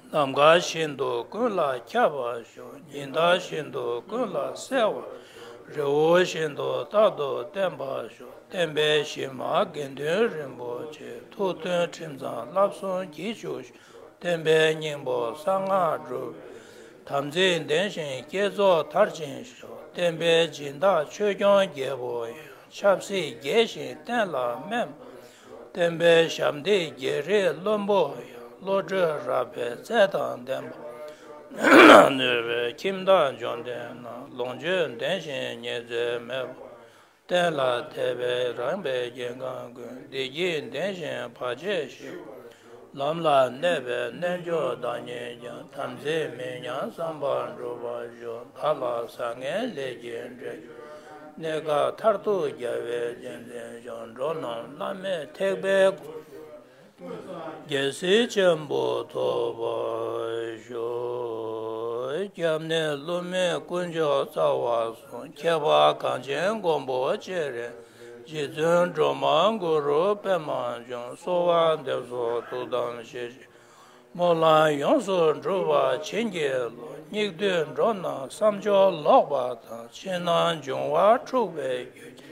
ནམ་མཁའ་བཞིན་དུ་ཀུན་ལ་ཁྱབ་པར་ཤོག། ཉི་ཟླ་བཞིན་དུ་ཀུན་ལ་གསལ་བར། རི་བོ་བཞིན་དུ་རྟག་ཏུ་བརྟན་པར་ཤོག། བསྟན་པའི་གཞི་མ་དགེ་འདུན་རིན་པོ་ཆེ། ཐུགས་མཐུན་ཁྲིམས་གཙང་བསླབ་གསུམ་གྱིས་ཕྱུག་ཤོག། བསྟན་པའི་སྙིང་པོ་གསང་སྔགས་སྒྲུབ། དམ་ཚིག་ལྡན་ཞིང་བསྐྱེད་རྫོགས་མཐར་ཕྱིན་ཤོག། བསྟན་པའི་སྦྱིན་བདག་ཆོས་སྐྱོང་རྒྱལ་པོ་ཡང་། ཆབ་སྲིད་རྒྱས་ཤིང་བསྟན་ལ་སྨན། བསྟན་པའི་ཞབས་འདེགས་རྒྱལ་རིགས་བློན་པོ་ཡང་། བློ་གྲོས་རབ་དཔལ་རྩལ་དང་ལྡན་པ། ནུས་པའི་ཁྱིམ་བདག་འབྱོར་ལྡན་རྣམས། ལོངས་སྤྱོད་ལྡན་ཞིང་ཉི་ཚེ་མེད་པ། བསྟན་ལ་དད་པས་རངས་པའི་རྒྱལ་ཁམས་ཀུན། བདེ་སྐྱིད་ལྡན་ཞིང་བར་ཆད་ཞི་བ། ལམ་ལ་གནས་པའི་རྣལ་འབྱོར་བདག་ཉིད་ཀྱང་། དམ་ཚིག་མི་ཉམས་བསམ་པ་འགྲུབ་པར་ཤོག། བདག་ལ་བཟང་ངན་ལས་ཀྱི་འབྲས། གནས་སྐབས་མཐར་ཐུག་རྒྱལ་བའི་གཅེས་འཛིན་ཤོག། འགྲོ་རྣམས་བླ་མེད་ཐེག་པའི་སྒོ། རྒྱལ་སྲིད་ཆེན་པོ་ཐོབ་པར་ཤོག། སྐྱབས་གནས་བསླུ་མེད་དཀོན་མཆོག་རྩ་བ་གསུམ། ཁྱད་པར་གངས་ཅན་མགོན་པོ་སྤྱན་རས་གཟིགས། རྗེ་བཙུན་སྒྲོལ་མ་གུ་རུ་པདྨ་འབྱུང་། གསོལ་བ་འདེབས་སོ་ཐུགས་དམ་ཞེས་བྱ། སྨོན་ལམ་ཡོངས་སུ་འགྲུབ་པར་བྱིན་གྱིས་རློབས། སྙིགས་དུས་འགྲོ་རྣམས་བསམ་སྦྱོར་ལོག་པ་དང་། ཕྱི་ནང་འབྱུང་བ་འཁྲུགས་པའི་རྒྱུ།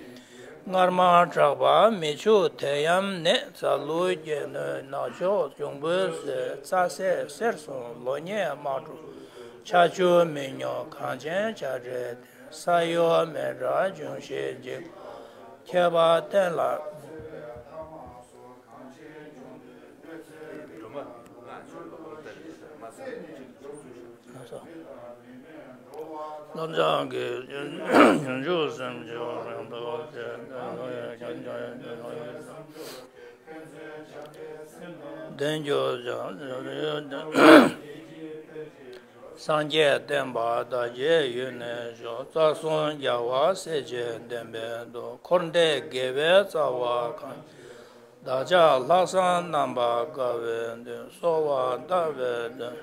སྔར་མ་དྲག་པ་མི་འཆུགས་དེ་ཡམས་ནད། ཚ་ལུ་སྐྱེ་གནོད་ནག་ཕྱོགས་འབྱུང་པོའི་ཟས། རྩྭ་སེར་གསེར་གསུམ་ལོ་ཉེས་དམག་འཁྲུག་ཆར་ཆུ་མི་སྙོམས་གངས་ཅན་བྱ་བྲལ་ཏེ། ས་གཡོ་མེ་དྲག་འབྱུང་བཞི་འཇིག་ཁྱད་པར་བསྟན་ལ། བསླབ་བྱ་གི་སྙོམས་འཇུག་སེམས་བསྐྱེད་རིང་དུ་བྱེད། བདེ་འགྱུར་བྱ། སངས་རྒྱས་བསྟན་པ་བདག་གི་ཡུལ་ནས་ཤོག། རྩ་གསུམ་རྒྱལ་བ་སྲས་བཅས་བསྟན་པའི་མདོ། འཁོར་འདས་དགེ་བའི་རྩ་བ་གང་། བདག་ཅག་ལྷག་བསམ་རྣམ་པར་དཀར་བའི་དོན། གསོལ་བ་བཏབ་པའི་དོན་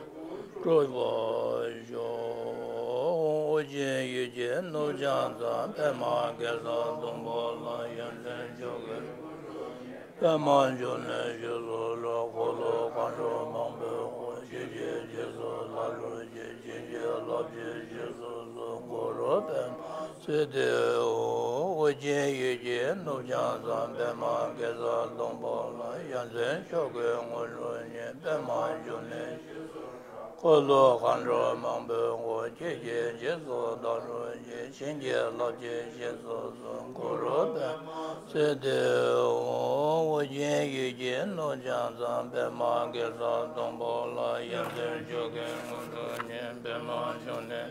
འགྲུབ་པར་ཤོག། ཨོ་རྒྱན་ཡུལ་གྱི་ནུབ་བྱང་མཚམས། པདྨ་གེ་སར་སྡོང་པོ་ལ། ཡ་མཚན་མཆོག་གི་པདྨ་འབྱུང་གནས་རྗེས་སུ་སློབ། འཁོར་ལོ་མཁའ་འགྲོ་མང་པོས་བསྐོར། ཆོས་ཀྱི་རྗེས་སུ་བདག་སློབ་ཅིང་། བྱིན་གྱིས་བརླབ་ཕྱིར་རྗེས་སུ་གསོལ། གུ་རུ་པདྨ་སིདྡྷི་ཧཱུྃ། ཨོ་རྒྱན་ཡུལ་གྱི་ནུབ་བྱང་མཚམས། པདྨ་གེ་སར་སྡོང་པོ་ལ། ཡ་མཚན་མཆོག་གི་དངོས་གྲུབ་བརྙེས། པདྨ་འབྱུང་གནས་འཁོར་ལོ་མཁའ་འགྲོ་མང་པོས་བསྐོར། ཁྱེད་ཀྱི་རྗེས་སུ་བདག་སློབ་ཅིང་། བྱིན་གྱིས་བརླབ་ཕྱིར་རྗེས་སུ་གསོལ། གུ་རུ་པདྨ་སིདྡྷི་ཧཱུྃ། ཨོ་རྒྱན་ཡུལ་གྱི་ནུབ་བྱང་མཚམས། པདྨ་གེ་སར་སྡོང་པོ་ལ། ཡ་མཚན་མཆོག་གི་དངོས་གྲུབ་བརྙེས། པདྨ་འབྱུང་གནས།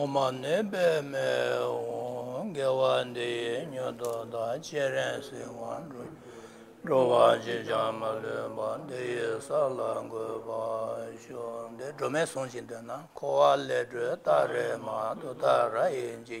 འོ་མ་ནི་པདྨའི་དབང་། དགེ་བ་འདི་ཡིས་མྱུར་དུ་བདག། ཅེས་རེ་ཞིག་དབང་བསྐུར། འགྲོ་བ་གཅིག་ཀྱང་མ་ལུས་པ། འདི་ཡི་ས་ལ་འགོད་པར་ཤོག་འདི་སྒྲོལ་མའི་གཟུངས་ཤིག་འདོན་ན། འཁོར་བ་ལས་སྒྲོལ་ཏཱ་རེ་མ། ཏུཏྟཱ་ར་ཡེ་ཇི།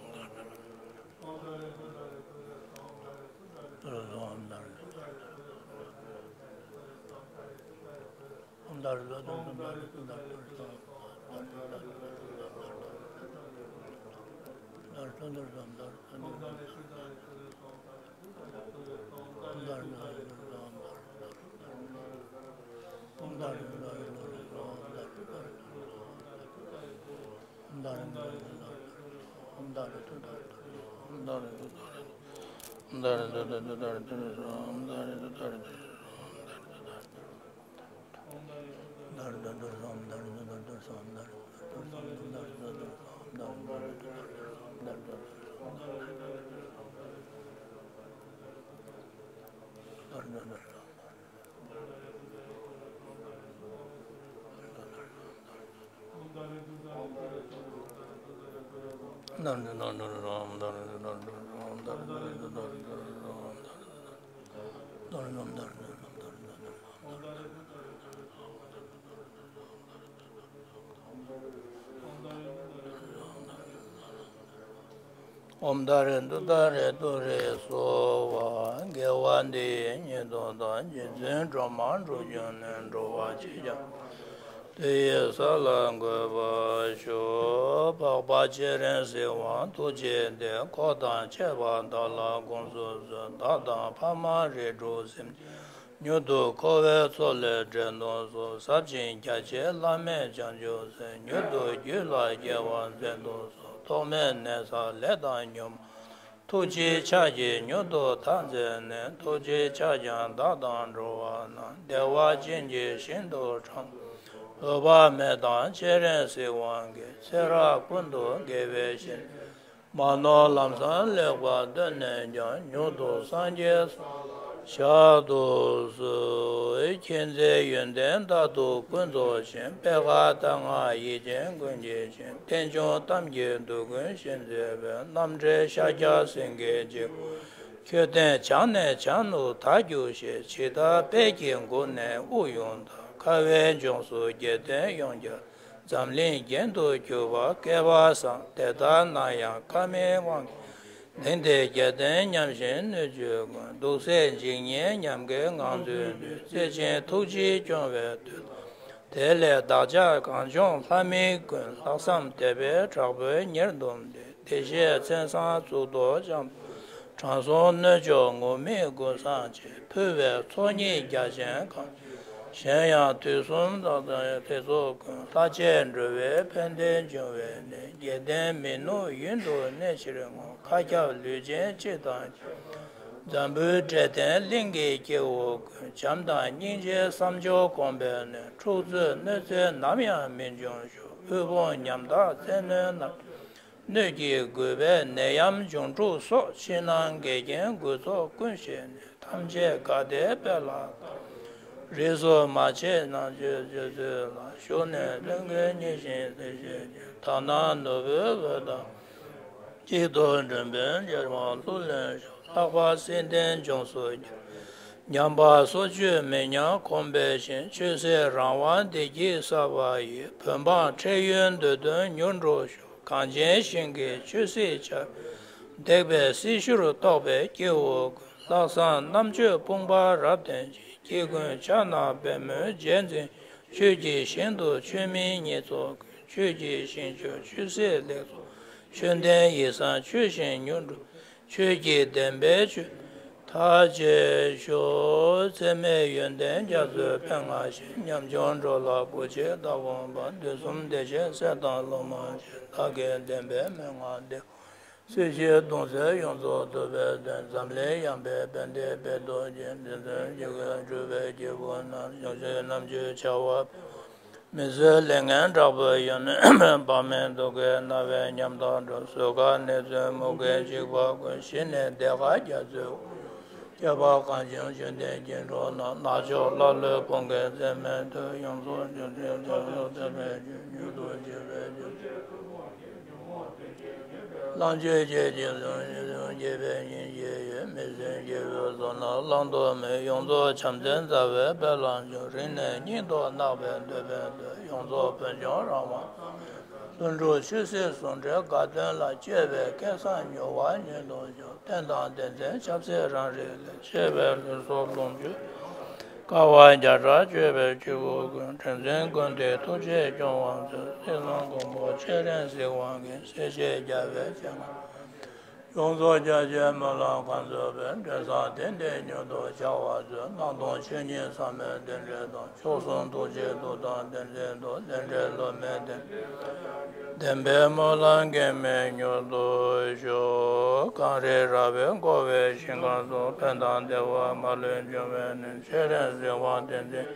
ཨོཾ་ཏཱ་རེ་ཏུཏྟཱ་རེ་ཏུ་རེ་སྭཱ་ཧཱ། དགེ་བ་འདི་ཡིས་ཉེས་ལྟུང་དག། རྗེ་བཙུན་སྒྲོལ་མ་སྒྲོལ་གྱུར་ནས། འགྲོ་བ་སྤྱད་ཀྱང་དེ་ཡི་ས་ལ་འགོད་པར་ཤོག། འཕགས་པ་སྤྱན་རས་གཟིགས་དབང་ཐུགས་རྗེ་ལྡན། འཁོར་དང་བཅས་པ་བདག་ལ་དགོངས་སུ་གསོལ། བདག་དང་ཕ་མ་རིགས་དྲུག་སེམས་ཅན། མྱུར་དུ་འཁོར་བའི་མཚོ་ལས་འདྲེན་དུ་གསོལ། ཟབ་ཅིང་རྒྱ་ཆེའི་བླ་མེད་བྱང་ཆུབ་སེམས། མྱུར་དུ་རྒྱུད་ལ་སྐྱེ་བ་མཛད་དུ་གསོལ། ཐོག་མེད་ནད་མཚར་ལས་དང་ཉོན་མོངས། ཐུགས་རྗེའི་ཕྱག་གིས་མྱུར་དུ་མཐའ་མཛད་ནས། ཐུགས་རྗེའི་ཕྱག་རྒྱ་བདག་དང་འགྲོ་བ་རྣམས། བདེ་བ་ཅན་གྱི་ཞིང་དུ་དྲངས། འོད་དཔག་མེད་དང་སྤྱན་རས་གཟིགས་དབང་གིས། ཚེ་རབས་ཀུན་ཏུ་དགེ་བའི་བཤེས་མ་ནོར་ལམ་བཟང་ལེགས་པར་བཏོན་ནས་ཀྱང་། མྱུར་དུ་སངས་རྒྱས་ས་ལ་བཞག་ཏུ་གསོལ། མཁྱེན་བརྩེ་ཡོན་ཏན་རྟག་ཏུ་ཀུན་རྫོགས་ཤིང་། པད་དཀར་རྟ་རྔ་ཡིད་ཅན་ཀུན་གྱི་སྤྱན། རྟེན་འབྱུང་གཏམ་གྱི་མདོ་ཀུན་བཞིན་མཛད་པའི། རྣམ་འདྲེན་ཤཱཀྱ་སེང་གེའི་རྗེ། མཆོད་རྟེན་བྱང་ནས་བྱང་དུ་དར་རྒྱས་ཤིང་། ཇི་ལྟར་དཔལ་གྱི་མགུར་ནས་དབུགས་དབྱུང་དང་། ཁ་བའི་ལྗོངས་སུ་རྒྱལ་བསྟན་ཡོངས་ཁྱབ། འཛམ་གླིང་རྒྱན་དུ་གྱུར་པ་བསྐལ་པ་བཟང་། དེ་ལྟར་སྣང་ཡང་དཀར་མིན་དབང་གིས། གདེངས་ཏེ་རྒྱལ་བསྟན་ཉམས་ཤིང་སྣོད་བཅུད་ཀུན། གདུགས་བསྲེས་འཇིགས་ཉེན་ཉམས་དགའི་ངང་ཚུལ་འདུལ། བརྩེ་ཆེན་ཐུགས་རྗེས་སྐྱོང་བའི་མཐུ། དེ་ལས་བདག་ཅག་གངས་ལྗོངས་ལྷ་མི་ཀུན། ལྷག་བསམ་དད་པའི་དྲག་པོས་ཉེར་བསྡོམས་ཏེ། བདེ་གཤེགས་མཚན་བཟང་གཙུག་ཏོར་འཆང་། དྲང་སྲོང་གནོད་སྐྱོབ་ངུར་སྨྲིག་ཀུན་བཟང་ཆེ། ཕུལ་བས་ཚོགས་གཉིས་རྒྱ་ཆེན་གང་། གཞན་ཡང་དུས་གསུམ་དག་དང་ཚེ་སྲོག་ཀུན། ལྷར་བཅས་འགྲོ་བའི་ཕན་བདེ་འབྱུང་བའི་གནས། རྒྱལ་བསྟན་མི་ནུབ་ཡུན་དུ་གནས་ཕྱིར་བསྔོ། མཁའ་ཁྱབ་ལུས་ཅན་སྤྱི་དང་ཁྱབ། འཛམ་བུའི་འབྲས་ལྡན་གླིང་གི་སྐྱེ་བོ་ཀུན། བྱམས་དང་སྙིང་རྗེའི་བསམ་སྦྱོར་གོང་འཕེལ་ནས། འཁྲུག་རྩོད་གནོད་འཚེ་ནམ་ཡང་མི་འབྱུང་ཤོག། དབུལ་ཕོངས་ཉམ་ཐག་བཙན་གནོན་ནམ། སྣོད་ཀྱི་རྒུད་པའི་ནད་ཡམས་འབྱུང་འཁྲུག་སོགས། ཕྱི་ནང་འགལ་རྐྱེན་རྒུད་ཚོགས་ཀུན་ཞི་ནས། ཐམས་ཅད་དགའ་བདེའི་དཔལ་ལ་རིགས་སུ་མ་ཆད་ནང་མཆོད་སྤྱོད་ཚུལ་ལ། ཞུགས་ནས་ལྷུན་གྱིས་མཉེས་ཤིང་བརྩེ་བཞིན་སྐྱོང་། དག་སྣང་ནོར་བུའི་འོད་དང་། གཅིག་ཏུ་མགྲིན་པའི་རྒྱལ་བ་ལྷུར་ལེན་ཤོག། ལྷག་པར་བསིལ་ལྡན་ལྗོངས་སུ་ཉམས་པ་སོར་ཆུད་མི་ཉམས་གོང་འཕེལ་ཞིང་། ཆོས་སྲིད་རང་དབང་བདེ་སྐྱིད་གསར་པ་ཡི། བོད་འབངས་འཕྲལ་ཡུན་འདོད་དོན་མྱུར་འགྲུབ་ཤོག། གངས་ཅན་ཞིང་གི་ཆོས་སྲིད་ཆར་འབབ་པའི་སྲི་ཞུར་གཏོགས་པའི་སྐྱེ་བོ་ཀུན། ལྷག་བསམ་རྣམ་དཔྱོད་དཔུང་པ་རབ་བརྟན་ཅིང་། སྐྱེ་ཀུན་ཕྱག་ན་པདྨོའི་རྗེས་འཛིན། ཆོས་ཀྱི་ཞིང་དུ་ཆོས་མིན་ཉེས་ཚོགས་ཀུན། ཆོས་ཀྱི་ཞིང་བཅུ་ཆོས་སྲིད་ལེགས་ཚོགས། ཆོས་ལྡན་ཡིད་བཟང་ཆོས་བཞིན་མྱུར་འགྲུབ། ཆོས་ཀྱི་བདེན་པའི་ཆོས་མཐར་བྱེད་ཤོག། ཚད་མེད་ཡོན་ཏན་རྒྱ་མཚོའི་དཔལ་མངའ་ཞིང་། ཉམ་ཆུང་འགྲོ་ལ་བུ་གཅིག་བདག་དབང་པ། དུས་གསུམ་བདེ་ཆེན་སྲས་དང་སློབ་མ་ཆེ། བདག་གི་བདེན་པའི་མན་ངག་འདི། སྲིད་ཞིའི་གདུང་སེལ་ཡོངས་རྫོགས་ཐུབ་པའི་དོན། འཛམ་གླིང་ཡངས་པའི་ཕན་བདེའི་དཔལ་དུ་སྤྱད། འདི་ཚེ་འཇིགས་སྐྲག་འཁྲུགས་པའི་སྐྱེ་བོ་རྣམས། བྱང་ཆུབ་རྣམ་དཔྱོད་བྱ་བ་མི་བཟོད་ལས་ངན་དྲག་པོའི་ཡུལ། བག་མེད་སྡུག་བསྔལ་ན་བས་ཉམ་ཐག་འགྲོ། གཟུགས་ཁ་ནད་གདོན་མུ་གེའི་འཇིགས་པ་ཀུན། ཞི་ནས་བདེ་དགའ་རྒྱ་མཚོའི་ཁྱབ་པ་གངས་ཅན་ཆུ་འདི་སྐྱེ་འགྲོ་ན། ནག་ཕྱོགས་ཀླ་ཀློའི་བོང་གི་རྩེ་མོའི་དུས། ཡོངས་རྫོགས་འཇིག་རྟེན་ལ་སོགས་ཐེག་པའི་ཆོས། མྱུར་དུ་སྐྱེ་བའི་རྒྱུ། ལོངས་སྤྱོད་བྱེད་ཅིང་གཟུགས་ནི་བཟུང་། སྐྱེ་བའི་ཉིན་བྱེད་ཡོད། མི་བཟོད་སྐྱེ་བོའི་གཟུགས་ནི་བླང་དོར་མེད། ཡོངས་རྫོགས་བྱམས་བརྩེའི་མཛའ་བའི་དཔལ་ལ་འཇུག་རིང་ནས་སྙིང་སྟོབས་བརྣག་པའི་འདོད་པའི་དོན། ཡོངས་རྫོགས་བོད་ལྗོངས་རང་དབང་། ལྷུན་གྲུབ་ཆོས་སྲིད་ཟུང་འབྲེལ་དགའ་སྟོན་ལ། སྤྱོད་པའི་སྐལ་བཟང་མྱུར་བ་མྱུར་དུ་འབྱུང་། རྟེན་དང་བདེན་མཚན་ཆབ་སྲིད་རང་རིག་ལས། ཆེ་བའི་ལུས་སྲོག་ལོངས་སྤྱོད། དཀའ་བ་བརྒྱ་ཕྲག་སྤྱོད་པའི་སྐྱེ་བོ་ཀུན། དྲིན་ཅན་ཀུན་ཏུ་ཐུགས་རྗེས་སྐྱོང་བར་མཛོད། སྲིད་ལམ་མགོན་པོ་ཆེ་རིང་གཟིགས་དབང་གིས། སྲིད་ཞིའི་རྒྱལ་བའི་སྤྱན་སྔར། ཡོངས་རྫོགས་རྒྱ་ཆེའི་སྨོན་ལམ་གང་མཛད་པའི། འབྲས་བཟང་དེ་འདི་མྱུར་དུ་འཆར་བར་མཛོད། སྣང་སྟོང་ཆོས་ཉིད་ཟབ་མོའི་རྟེན་འབྲེལ་དང་། མཆོག་གསུམ་ཐུགས་རྗེའི་མཐུ་དང་བདེན་ཚིག་ཏུ། བདེན་བྲལ་ལྷུར་མེད་བདེན། བདེན་པའི་སྨོན་ལམ་གེགས་མེད་མྱུར་དུ་ཤོག་གངས་རི་ར་བས་བསྐོར་བའི་ཞིང་ཁམས་སུ། ཕན་དང་བདེ་བ་མ་ལུས་འབྱུང་བའི་གནས། ཆེ་རིང་གཟིགས་དབང་བསྟན་འཛིན་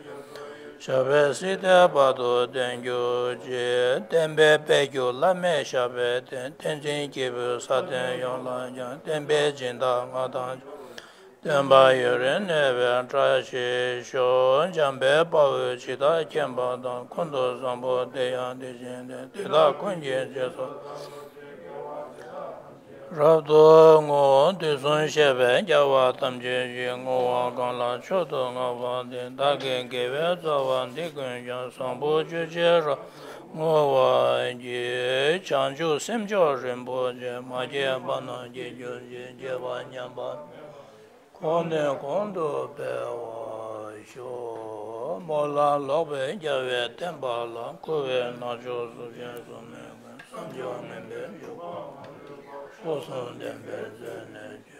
ཞབས་པད་སྲིད་མཐའི་བར་དུ་བརྟན་གྱུར་ཅིག་བསྟན་པའི་དཔལ་གྱུར་བླ་མའི་ཞབས་པད་བརྟན། བསྟན་འཛིན་སྐྱེས་བུ་སྲ་བརྟན་ཡོངས་ལ་ཀྱང་། བསྟན་པའི་སྦྱིན་བདག་མངའ་ཐང་། བསྟན་པ་ཡུན་རིང་གནས་པའི་བཀྲ་ཤིས་ཤོག་འཇམ་དཔལ་དཔའ་བོས་ཇི་ལྟར་མཁྱེན་པ་དང་། ཀུན་ཏུ་བཟང་པོ་དེ་ཡང་དེ་བཞིན་ཏེ། དེ་དག་ཀུན་གྱི་རྗེས་སུ་རབ་ཏུ་བསྔོ། དུས་གསུམ་གཤེགས་པའི་རྒྱལ་བ་ཐམས་ཅད་ཀྱིས། བསྔོ་བ་གང་ལ་མཆོག་ཏུ་བསྔགས་པ་དེས། བདག་གི་དགེ་བའི་རྩ་བ་འདི་ཀུན་ཀྱང་། བཟང་པོ་སྤྱོད་ཕྱིར་རབ་བསྔོ་བར་བགྱི། བྱང་ཆུབ་སེམས་མཆོག་རིན་པོ་ཆེ། མ་སྐྱེས་པ་རྣམས་སྐྱེ་གྱུར་ཅིག་སྐྱེས་པ་ཉམས་པ་གོང་ནས་གོང་དུ་འཕེལ་བར་ཤོག་སྨོན་ལམ་ལོག་པའི་རྒྱལ་བའི་བསྟན་པ་ལ། འཁོར་བའི་ནག་ཕྱོགས་སུ་ཕྱིན་སོང་མི་ཀུན། བསམ་བྱུང་ངན་པའི་འཇུག་པ་སྤངས། སྐུ་གསུམ་བདེན་པའི་མཛོད་ནས་བྱོན།